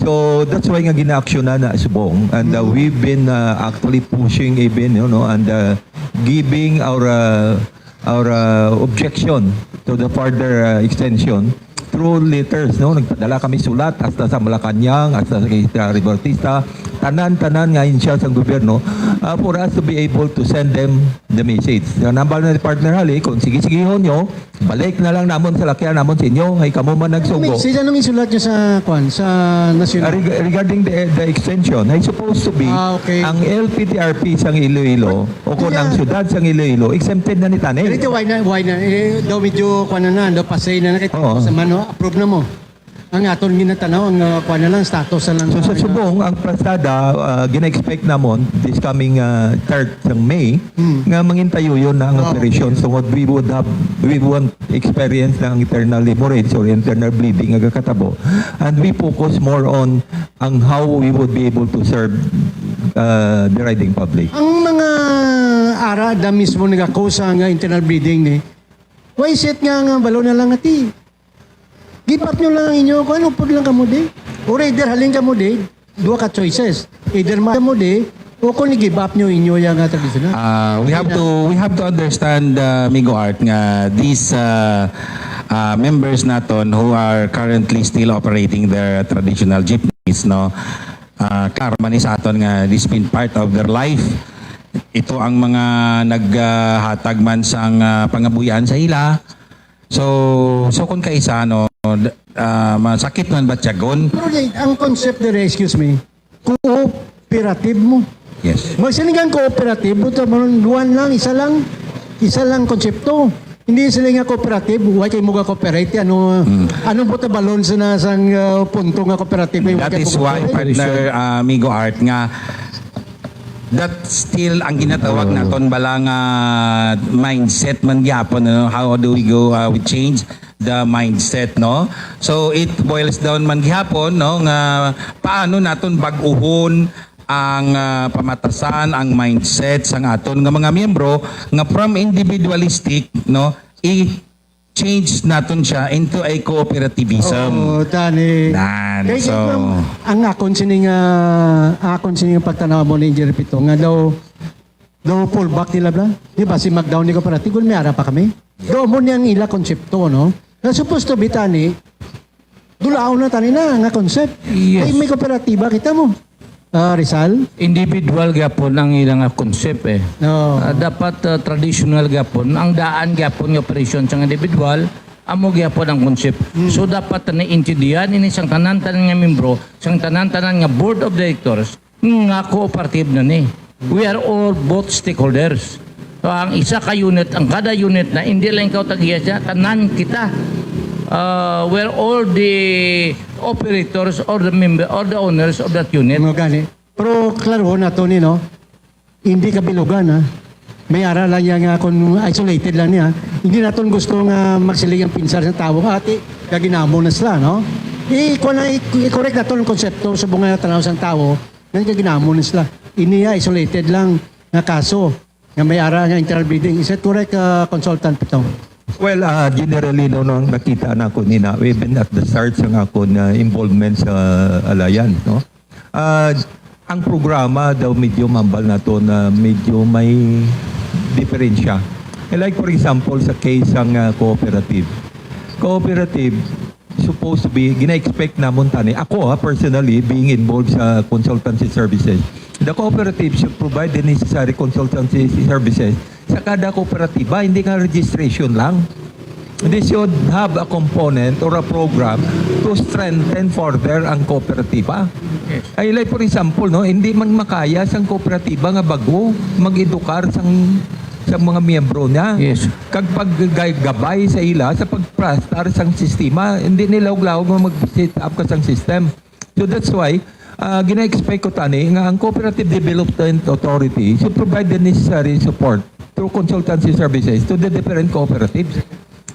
So, that's why nga ginaaksyonan na subong. And, uh, Mm. we've been, uh, actually pushing even, you know, and, uh, giving our, uh, our, uh, objection to the further, uh, extension through letters, no? Nagpadala kami sulat hasta sa Malacañang, hasta sa kay Secretary Bautista, tanan-tanan nga ahensya sang gobyerno, uh, for us to be able to send them the message. Sa nambal na ni Partner Hali, kung sige-sigihon nyo, balik na lang namon sa lakyan namon sa inyo, ay kamo man nagsugo. Anong message? Anong isulat nyo sa, kwan, sa Ah, nasyonal? reg-, regarding the, the extension, ay supposed to be Ah, okay. ang L P T R P sang Iloilo o kung Kaya ang syudad sang Iloilo, exempted na ni tani. Pero ito, why na, why na? Eh, daw medyo, kwan na na, daw pasay na na, kay Oo. sa mano, approve na mo. Ang aton ginatanaw, ang, ah, kwan na lang, status na lang. So, sa Subong, ang pasada, ah, gina-expect namon this coming, ah, third sang May, Hmm. nga mangintayuyon na ang Ah, operasyon. okay. So, what we would have, we won't experience na ang internal hemorrhage or internal bleeding nga gakatabo. And we focus more on ang how we would be able to serve, ah, the riding public. Ang mga ara da mismo nagakusa nga internal bleeding ni, why is it nga, nga balo na lang ati? Give up nyo lang ang inyo, kung ano, upod lang kamo di. Or either halin kamo di, duha ka choices. Either ma-, kamo di, o kung i-give up nyo inyo yang, ah, tradisyonal. Ah, we have Hindi na. to, we have to understand, ah, Migo Art, nga these, ah, ah, members naton who are currently still operating their traditional jeepneys, no? Ah, klaro man ni sa aton nga this been part of their life. Ito ang mga naghatag man sang, ah, pangabuhian sa ila. So, so kung kaisa, no, d-, ah, masakit man batyagon. Pero di, ang concept diri, excuse me, cooperative mo. Yes. Magsiling kang cooperative, buta mo, duwan lang, isa lang, isa lang konsepto. Hindi sila nga cooperative, why kay mo ga-cooperate? Ano, Hmm. ano po tabalon sa na-, sang, ah, punto nga cooperative? Why That kay is mo why, ga-cooperate? Partner, ah, Amigo Art, nga that still ang ginatawag Oo. naton bala nga mindset man gyapon, ano? How do we go, uh, we change the mindset, no? So, it boils down man gihapon, no, nga paano naton bag-uhon ang, uh, pamatasan, ang mindset sang aton nga mga miyembro nga from individualistic, no, i-change naton siya into a cooperativism. Oo, tani. Nan, Kay so ang, ang akon sini nga, akon sini nga pagtanaw mo ni Engineer Pito nga daw, daw pull back nila bla. Di ba si Magdaw ni Cooperativo, may ara pa kami. Daw mo niyang ila konsepto, no? Na supposed to be tani, dulaon na tani na nga concept. Yes. Kay may kooperatiba kita mo. Ah, Rizal? Individual gyapon ang ilang nga concept, eh. Oo. Ah, dapat, ah, traditional gyapon. Ang daan gyapon nga operasyon sa individual, Amo gyapon ang concept. So, dapat na naintindihan ini sang tanan-tanan nga membro, sang tanan-tanan nga board of directors, nga cooperative na ni. We are all both stakeholders. So, ang isa ka unit, ang kada unit na, hindi lang ikaw tag-iya siya, tanan kita. Uh, we're all the operators or the member or the owners of that unit. Mga gani. Pero klaro na to ni, no? Hindi kabilugan, ha? May ara lang yan nga kung isolated lang niya. Hindi naton gusto nga magsiling ang pinsar sa tao, "Ati, kaginamo na sila," no? I-, kuha na, i-, i-correct naton ang konsepto sa bunga nga tanaw sang tao, nga kaginamo na sila. Ini ya, isolated lang nga kaso nga may ara nga internal bleeding. Is that correct, uh, Consultant Pitong? Well, uh, generally, no, no, nakita na ko nina, even at the start sa akon, uh, involvement sa Alliance, no? Ah, ang programa daw medyo mambal nato na medyo may diferensya. Eh, like, for example, sa case sang, ah, cooperative. Cooperative, supposed to be, gina-expect namon tani. Ako, ha, personally, being involved sa consultancy services, the cooperative should provide the necessary consultancy services sa kada kooperatiba, hindi nga registration lang. They should have a component or a program to strengthen further ang kooperatiba. Yes. Ay, like, for example, no, hindi man makaya sang kooperatiba nga bago mag-edukar sang, sa mga miyembro niya. Yes. Kag paggabay sa ila sa pagplastar sang sistema, hindi nila uglaw nga mag-set up ka sang system. So that's why, ah, gina-expect ko tani nga ang Cooperative Development Authority should provide the necessary support through consultancy services to the different cooperatives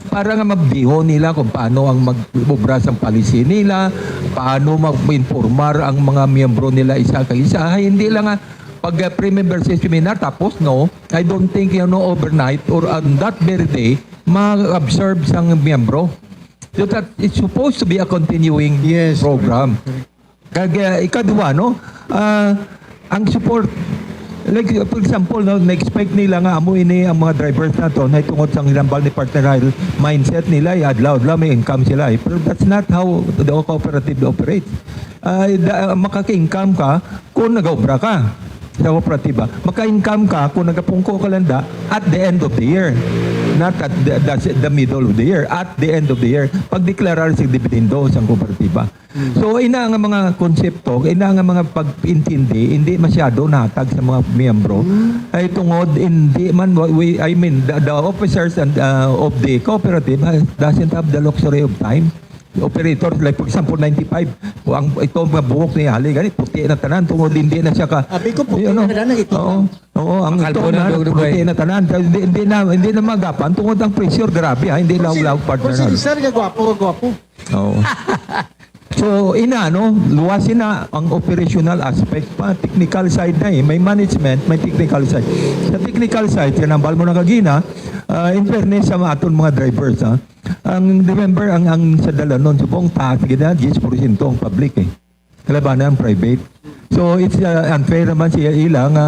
para nga mabdihon nila kung paano ang mag-obra sang policy nila, paano mag-informar ang mga miyembro nila isa kag isa. Ay, hindi lang nga pag, ah, pre-membership seminar, tapos, no, I don't think, you know, overnight or on that very day, ma-absorb sang miyembro. So that it's supposed to be a continuing Yes, program. Correct, correct. Kag, ah, ikaduha, no? Ah, ang support, like, for example, no, na-expect nila nga amo ini ang mga drivers nato na tungod sa ginambal ni Partner Hal, mindset nila, eh, adlaw-adlaw may income sila, eh. Pero that's not how the cooperative operates. Ah, da-, makaka-income ka kung nag-obra ka sa kooperatiba. Maka-income ka kung nagapungko ka lang da at the end of the year. Not at the, the, the middle of the year, at the end of the year. Pagdeklarar sa dividendo sa kooperatiba. So, ina nga mga konsepto, ina nga mga pag-intindi, hindi masyado natag sa mga miyembro. Ay tungod, hindi man, wa-, we, I mean, the, the officers and, uh, of the cooperative has, doesn't have the luxury of time. Operators, like, for example, ninety-five, o ang, ito, mga buhok ni Hali, gani, puti na tanan, tungod hindi na siya ka. Abi ko, puti Ayun, no? na tanan, ito Oo. lang. Oo, ang Makalbo ito na na, dugdugay. puti na tanan. Hindi, hindi na, hindi na magapan, tungod ang pressure, grabe, ha, hindi Pero si, law-law, partner, pero si ha. Rizal, kagwapo, kagwapo. Oo. So, ina, no? Luwas ina ang operational aspect pa. Technical side na eh. May management, may technical side. Sa technical side, kinambal mo na kagina, ah, in fairness sa aton mga drivers, ha? Ang, remember, ang, ang sa dalanon, subong taas gid na, diyes porsyento ang public eh. Kalabanan ang private. So, it's, uh, unfair naman siya ila nga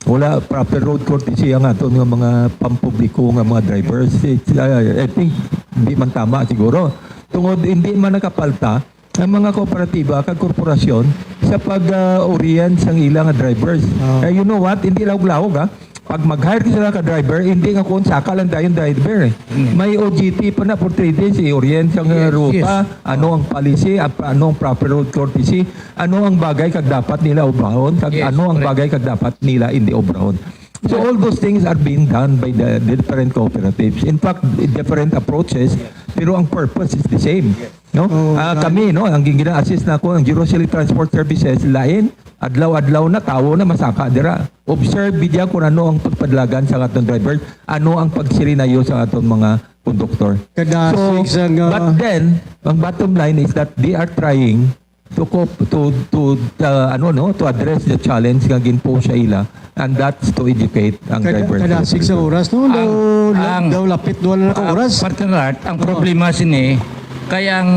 wala proper road courtesy ang aton nga mga pampubliko nga mga drivers. It's, uh, I think, di man tama siguro. Tungod, hindi man nakapalta ang mga kooperatiba kag korporasyon sa pag, uh, orient sang ila nga drivers. Ah. Eh, you know what? Hindi laog-laog, ah. Pag mag-hire sila ka driver, hindi nga kung saka lang dayon driver eh. Mm. May O G T pa na for three days, i-orient ang Yes, ruta, yes. ano ang policy, ap-, ano ang proper road courtesy, ano ang bagay kag dapat nila obrahon, kag Yes, ano ang correct. bagay kag dapat nila hindi obrahon. So all those things are being done by the different cooperatives. In fact, different approaches, pero ang purpose is the same. No? Oh, Ah, right. kami, no, ang gin-, gina-assist na ko, ang Jerusalem Transport Services, lain, adlaw-adlaw na, tawo na masaka dira. Observe bidya kung ano ang pagpadlagan sa aton drivers, ano ang pagsirinayo sa aton mga konduktor. Kadasig So, sa nga but then, ang bottom line is that they are trying to cope, to, to, uh, ano, no, to address the challenge nga ginpose sa ila, and that's to educate ang Kada-, drivers. kadasig sa oras, no? Daw, Ang, la-, ang, daw lapit, wala na ka ah, oras. Partner Art, ang Oo. problema sini, kay ang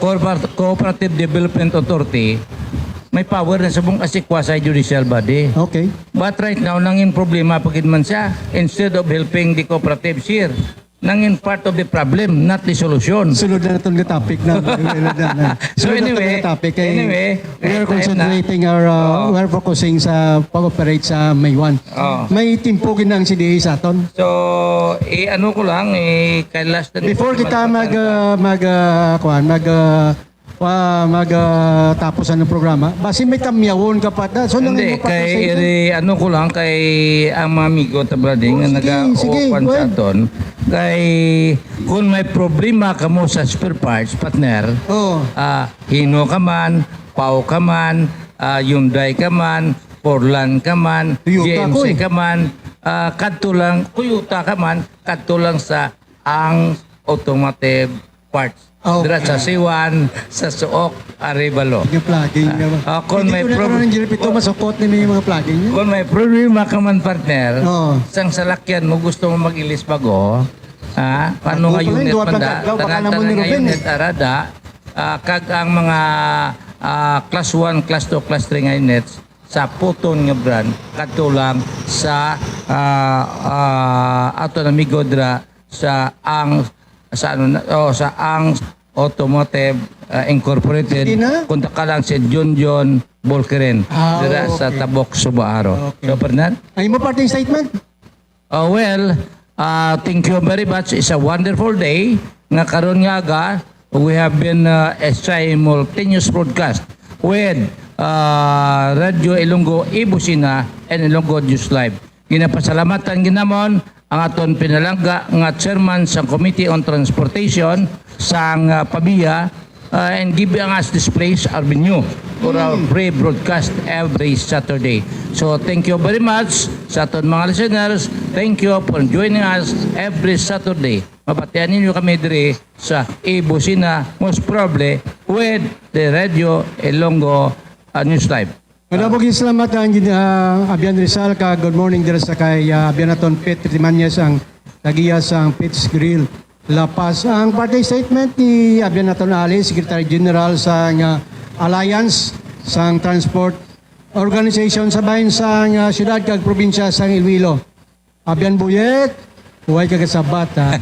Corpor-, Cooperative Development Authority, may power na subong as a quasi-judicial body. Okay. But right now, nangin problema pa gid man siya. Instead of helping the cooperatives here, nangin part of the problem, not the solution. Sulod na naton nga topic na. Sulod na naton anyway, nga topic kay anyway, we are concentrating our, uh, we are focusing sa pag-operate sa May one. Oh. May timpo gid ang C D A sa aton. So, i-ano ko lang, i-, kay last na Before kita mag, uh, mag, uh, kuwan, mag, uh, wa-, mag, uh, tapos ang programa, basi may tamyawon ka pa. Da. So, nang Hindi, imo pa kay sa iri, ano ko lang, kay ang mga amigo ta, brother, nga sige, sige, nag-uwan sa well. aton, kay kung may problema ka mo sa spare parts, partner, Oh. ah, Hino ka man, Pau ka man, ah, Hyundai ka man, Forlan ka man, Toyota G M C ko eh. ka man, ah, kadto lang, Toyota ka man, kadto lang sa ang automotive parts. Ah, okay. Dira sa Siwan, sa Suok, Arevalo. Yung plugging Ah, naman. ah, kung Hindi may ko na prob- karoon ng Jilip ito, masukot na may mga plugging niya. Kung may problema ka man, partner, Oo. sang salakyan mo, gusto mo mag-ilis bago, ha? Paano Ako nga pala, unit duwa man pang da? adlaw, baka Tanan-tanan naman ni nga Ruben, eh. unit arada, ah, kag ang mga, ah, class one, class two, class three nga units, sa puton nga brand, kadto lang sa, ah, ah, aton amigo dira sa ang, sa ano na, oh, sa ang Automotive, ah, Incorporated. Sige na. Kontak ka lang si Junjun Volkeren Ah, dira sa okay. Tabok, Subaaro. Okay. So, partner? Ay mo parting statement? Uh, well, uh, thank you very much. It's a wonderful day nga karon nga aga, we have been, uh, a simultaneous broadcast with, uh, Radyo Ilonggo Ibusina and Ilonggo News Live. Ginapasalamatan ginamon ang aton pinalangga nga chairman sa Committee on Transportation sang, uh, PAVIA, uh, and giving us this place, Arminio, for our Mm. free broadcast every Saturday. So, thank you very much sa aton mga listeners. Thank you for joining us every Saturday. Mabatian ninyo kami diri sa Ibusina, most probably with the Radio Ilonggo, uh, News Live. Madamo gid salamat ang gin-, ah, Abian Rizal, ka good morning dira sa kay, ah, Abian naton Pete Timañez, ang tagiya sang Pete's Grill, La Paz. Ang parting statement ni Abian naton Ali, Secretary General sang, ah, Alliance sang Transport Organization sa bahin sang, ah, siyudad kag probinsya sang Iloilo. Abian Buyet, huway ka kasabat, ha?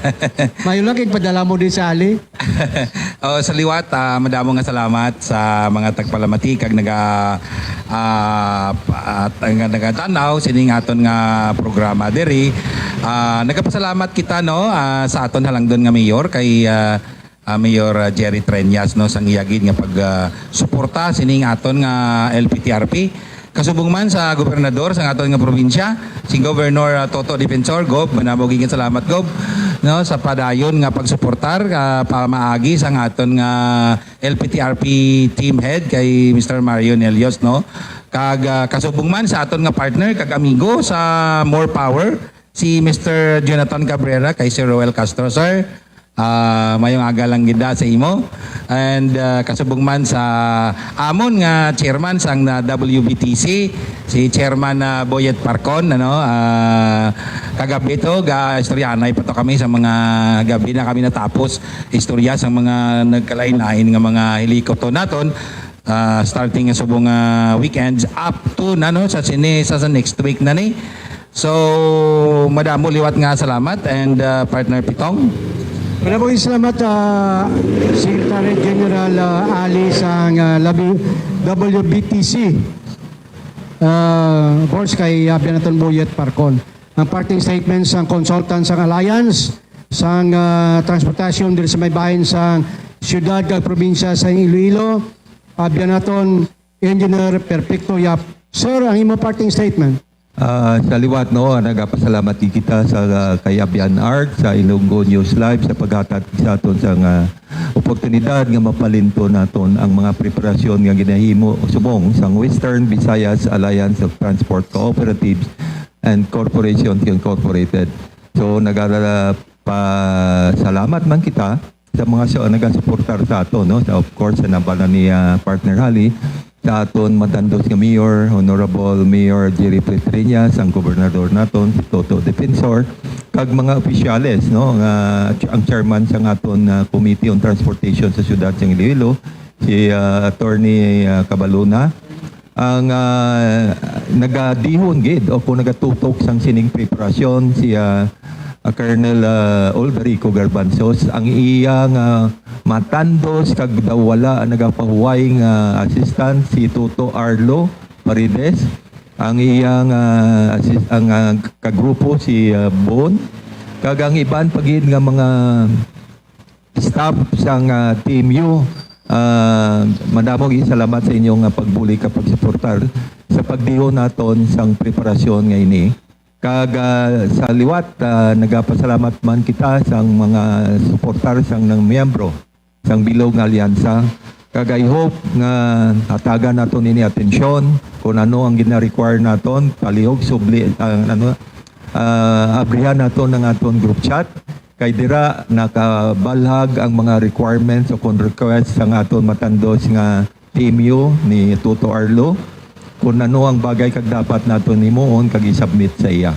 Mayo lang kay padala mo di sa ali. Oh, sa liwat, ah, madamo nga salamat sa mga tagpalamati kag naga, ah, at nga nagatanaw sining aton nga programa diri. Ah, nagapasalamat kita, no, ah, sa aton halangdon nga mayor kay, ah, ah, Mayor, ah, Jerry Treñas, no, sang iya gid nga pag, ah, suporta sining aton nga L P T R P. Kasubong man sa gobernador sang aton nga probinsya, si Governor, ah, Toto Defensor, Gob, madamo gid nga salamat, Gob, no, sa padayon nga pagsuportar, ah, pamaagi sang aton nga L P T R P team head kay Mister Mario Nelios, no. Kag, ah, kasubong man sa aton nga partner kag amigo sa More Power, si Mister Jonathan Cabrera kay Sir Roel Castro, sir. Ah, mayong aga lang gid sa imo. And, ah, kasubong man sa amon nga chairman sang, ah, W B T C, si Chairman, ah, Boyet Parcon, ano, ah, kagabi to, ga-istoryahanay pa to kami sa mga gabi na kami natapos istorya sa mga nagkalain-lain nga mga helicopter naton, ah, starting nga subong, ah, weekends up to na, no, sa sini, sa, sa next week na ni. So, madamo liwat nga salamat and, uh, Partner Pitong. Maraming salamat, uh, Secretary General, uh, Ali sang, uh, labi-, W B T C. Uh, of course, kay, uh, Binaton Boyet Parcon. Ang parting statement sang consultant sang Alliance, sang, uh, transportasyon diri sa may bahin sang siyudad kag probinsya sa Iloilo, uh, Binaton Engineer Perfecto Yap. Sir, ang imo parting statement. Ah, sa liwat, no, nagapasalamat gid kita sa, ah, kay Abian Art, sa Ilonggo News Live, sa paghatag sa aton sang, ah, oportunidad nga mapalinto naton ang mga preparasyon nga ginahimo subong sang Western Visayas Alliance of Transport Cooperatives and Corporations Incorporated. So, nagala-, pasalamat man kita sa mga su-, nagasuportar sa aton, no? Sa, of course, sa nabala ni, ah, Partner Hali, sa aton madandos nga Mayor, Honorable Mayor Jerry Petriñas, ang gobernador naton, si Toto Defensor, kag mga opisyales, no, nga ch-, ang chairman sa aton, ah, Committee on Transportation sa Siyudad sang Iloilo, si, ah, Attorney, ah, Cabaluna, ang, ah, nagadihon gid o kung nagatutok sang sining preparasyon, si, ah, ah, Colonel, ah, Olverico Garbanzos, ang iya nga matandos kag daw wala nagapahuway nga assistant, si Toto Arlo Paredes, ang iya nga assis-, ang, ah, kagrupo, si, ah, Bon, kag ang iban pa gid nga mga staff sang, ah, Team U. Ah, madamo gid salamat sa inyo nga pagbulig kag pagsuportar sa pagdiho naton sang preparasyon nga ini. Kag, ah, sa liwat, ah, nagapasalamat man kita sang mga suportar sang nang miyembro sang bilog nga alyansa. Kag I hope nga hatagan naton ini atensyon kung ano ang gina-require naton, palihog subli ang ano, ah, abrihan naton ang aton group chat. Kay dira nakabalhag ang mga requirements o kon request sang aton matandos nga Team U ni Toto Arlo kung ano ang bagay kag dapat naton himuon kag i-submit sa iya.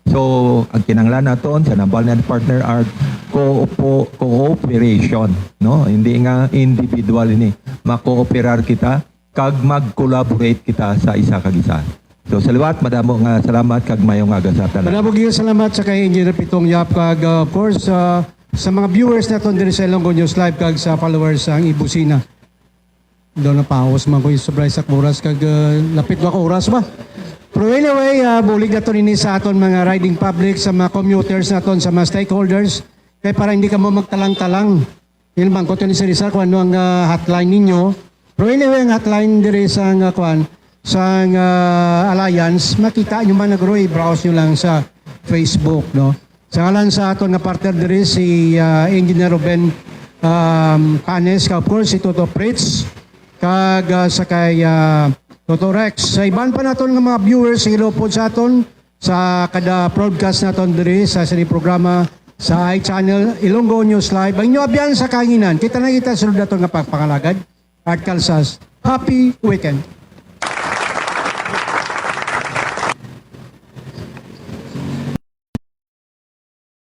So, ang kinahanglan naton sa Nambal nga partner are co-, cooperation, no? Hindi nga individual ini. Makooperar kita kag mag-collaborate kita sa isa kag isa. So, sa liwat, madamo nga salamat kag mayong aga sa tanan. Madamo gyud salamat sa kay Engineer Pitong Yap kag, uh, of course, uh, sa mga viewers naton diri sa Ilonggo News Live kag sa followers sang Ibusina. Daw napaos man ko yung sobra sa oras kag, uh, lapit ba ka oras ba? Pero anyway, uh, bulig naton ini sa aton mga riding public, sa mga commuters naton, sa mga stakeholders, kay para hindi kamo magtalang-talang. Ilman ko to ni Sir Rizal kung ano ang, ah, hotline ninyo. Pero anyway, ang hotline diri sa nga kwan, sa nga Alliance, makita nyo man nagro, i-browse nyo lang sa Facebook, no? Sa ngalan sa aton nga partner diri, si, ah, Engineer Ruben, um, Canes, of course, si Toto Fritz, kag, ah, sa kay, ah, Toto Rex. Sa iban pa naton nga mga viewers, sa ilupod sa aton, sa kada broadcast naton diri sa sini programa sa iChannel Ilonggo News Live. Ang inyo abyan sa kahanginan, kita na kita sulod naton nga pagpangalagad at kalsas. Happy weekend.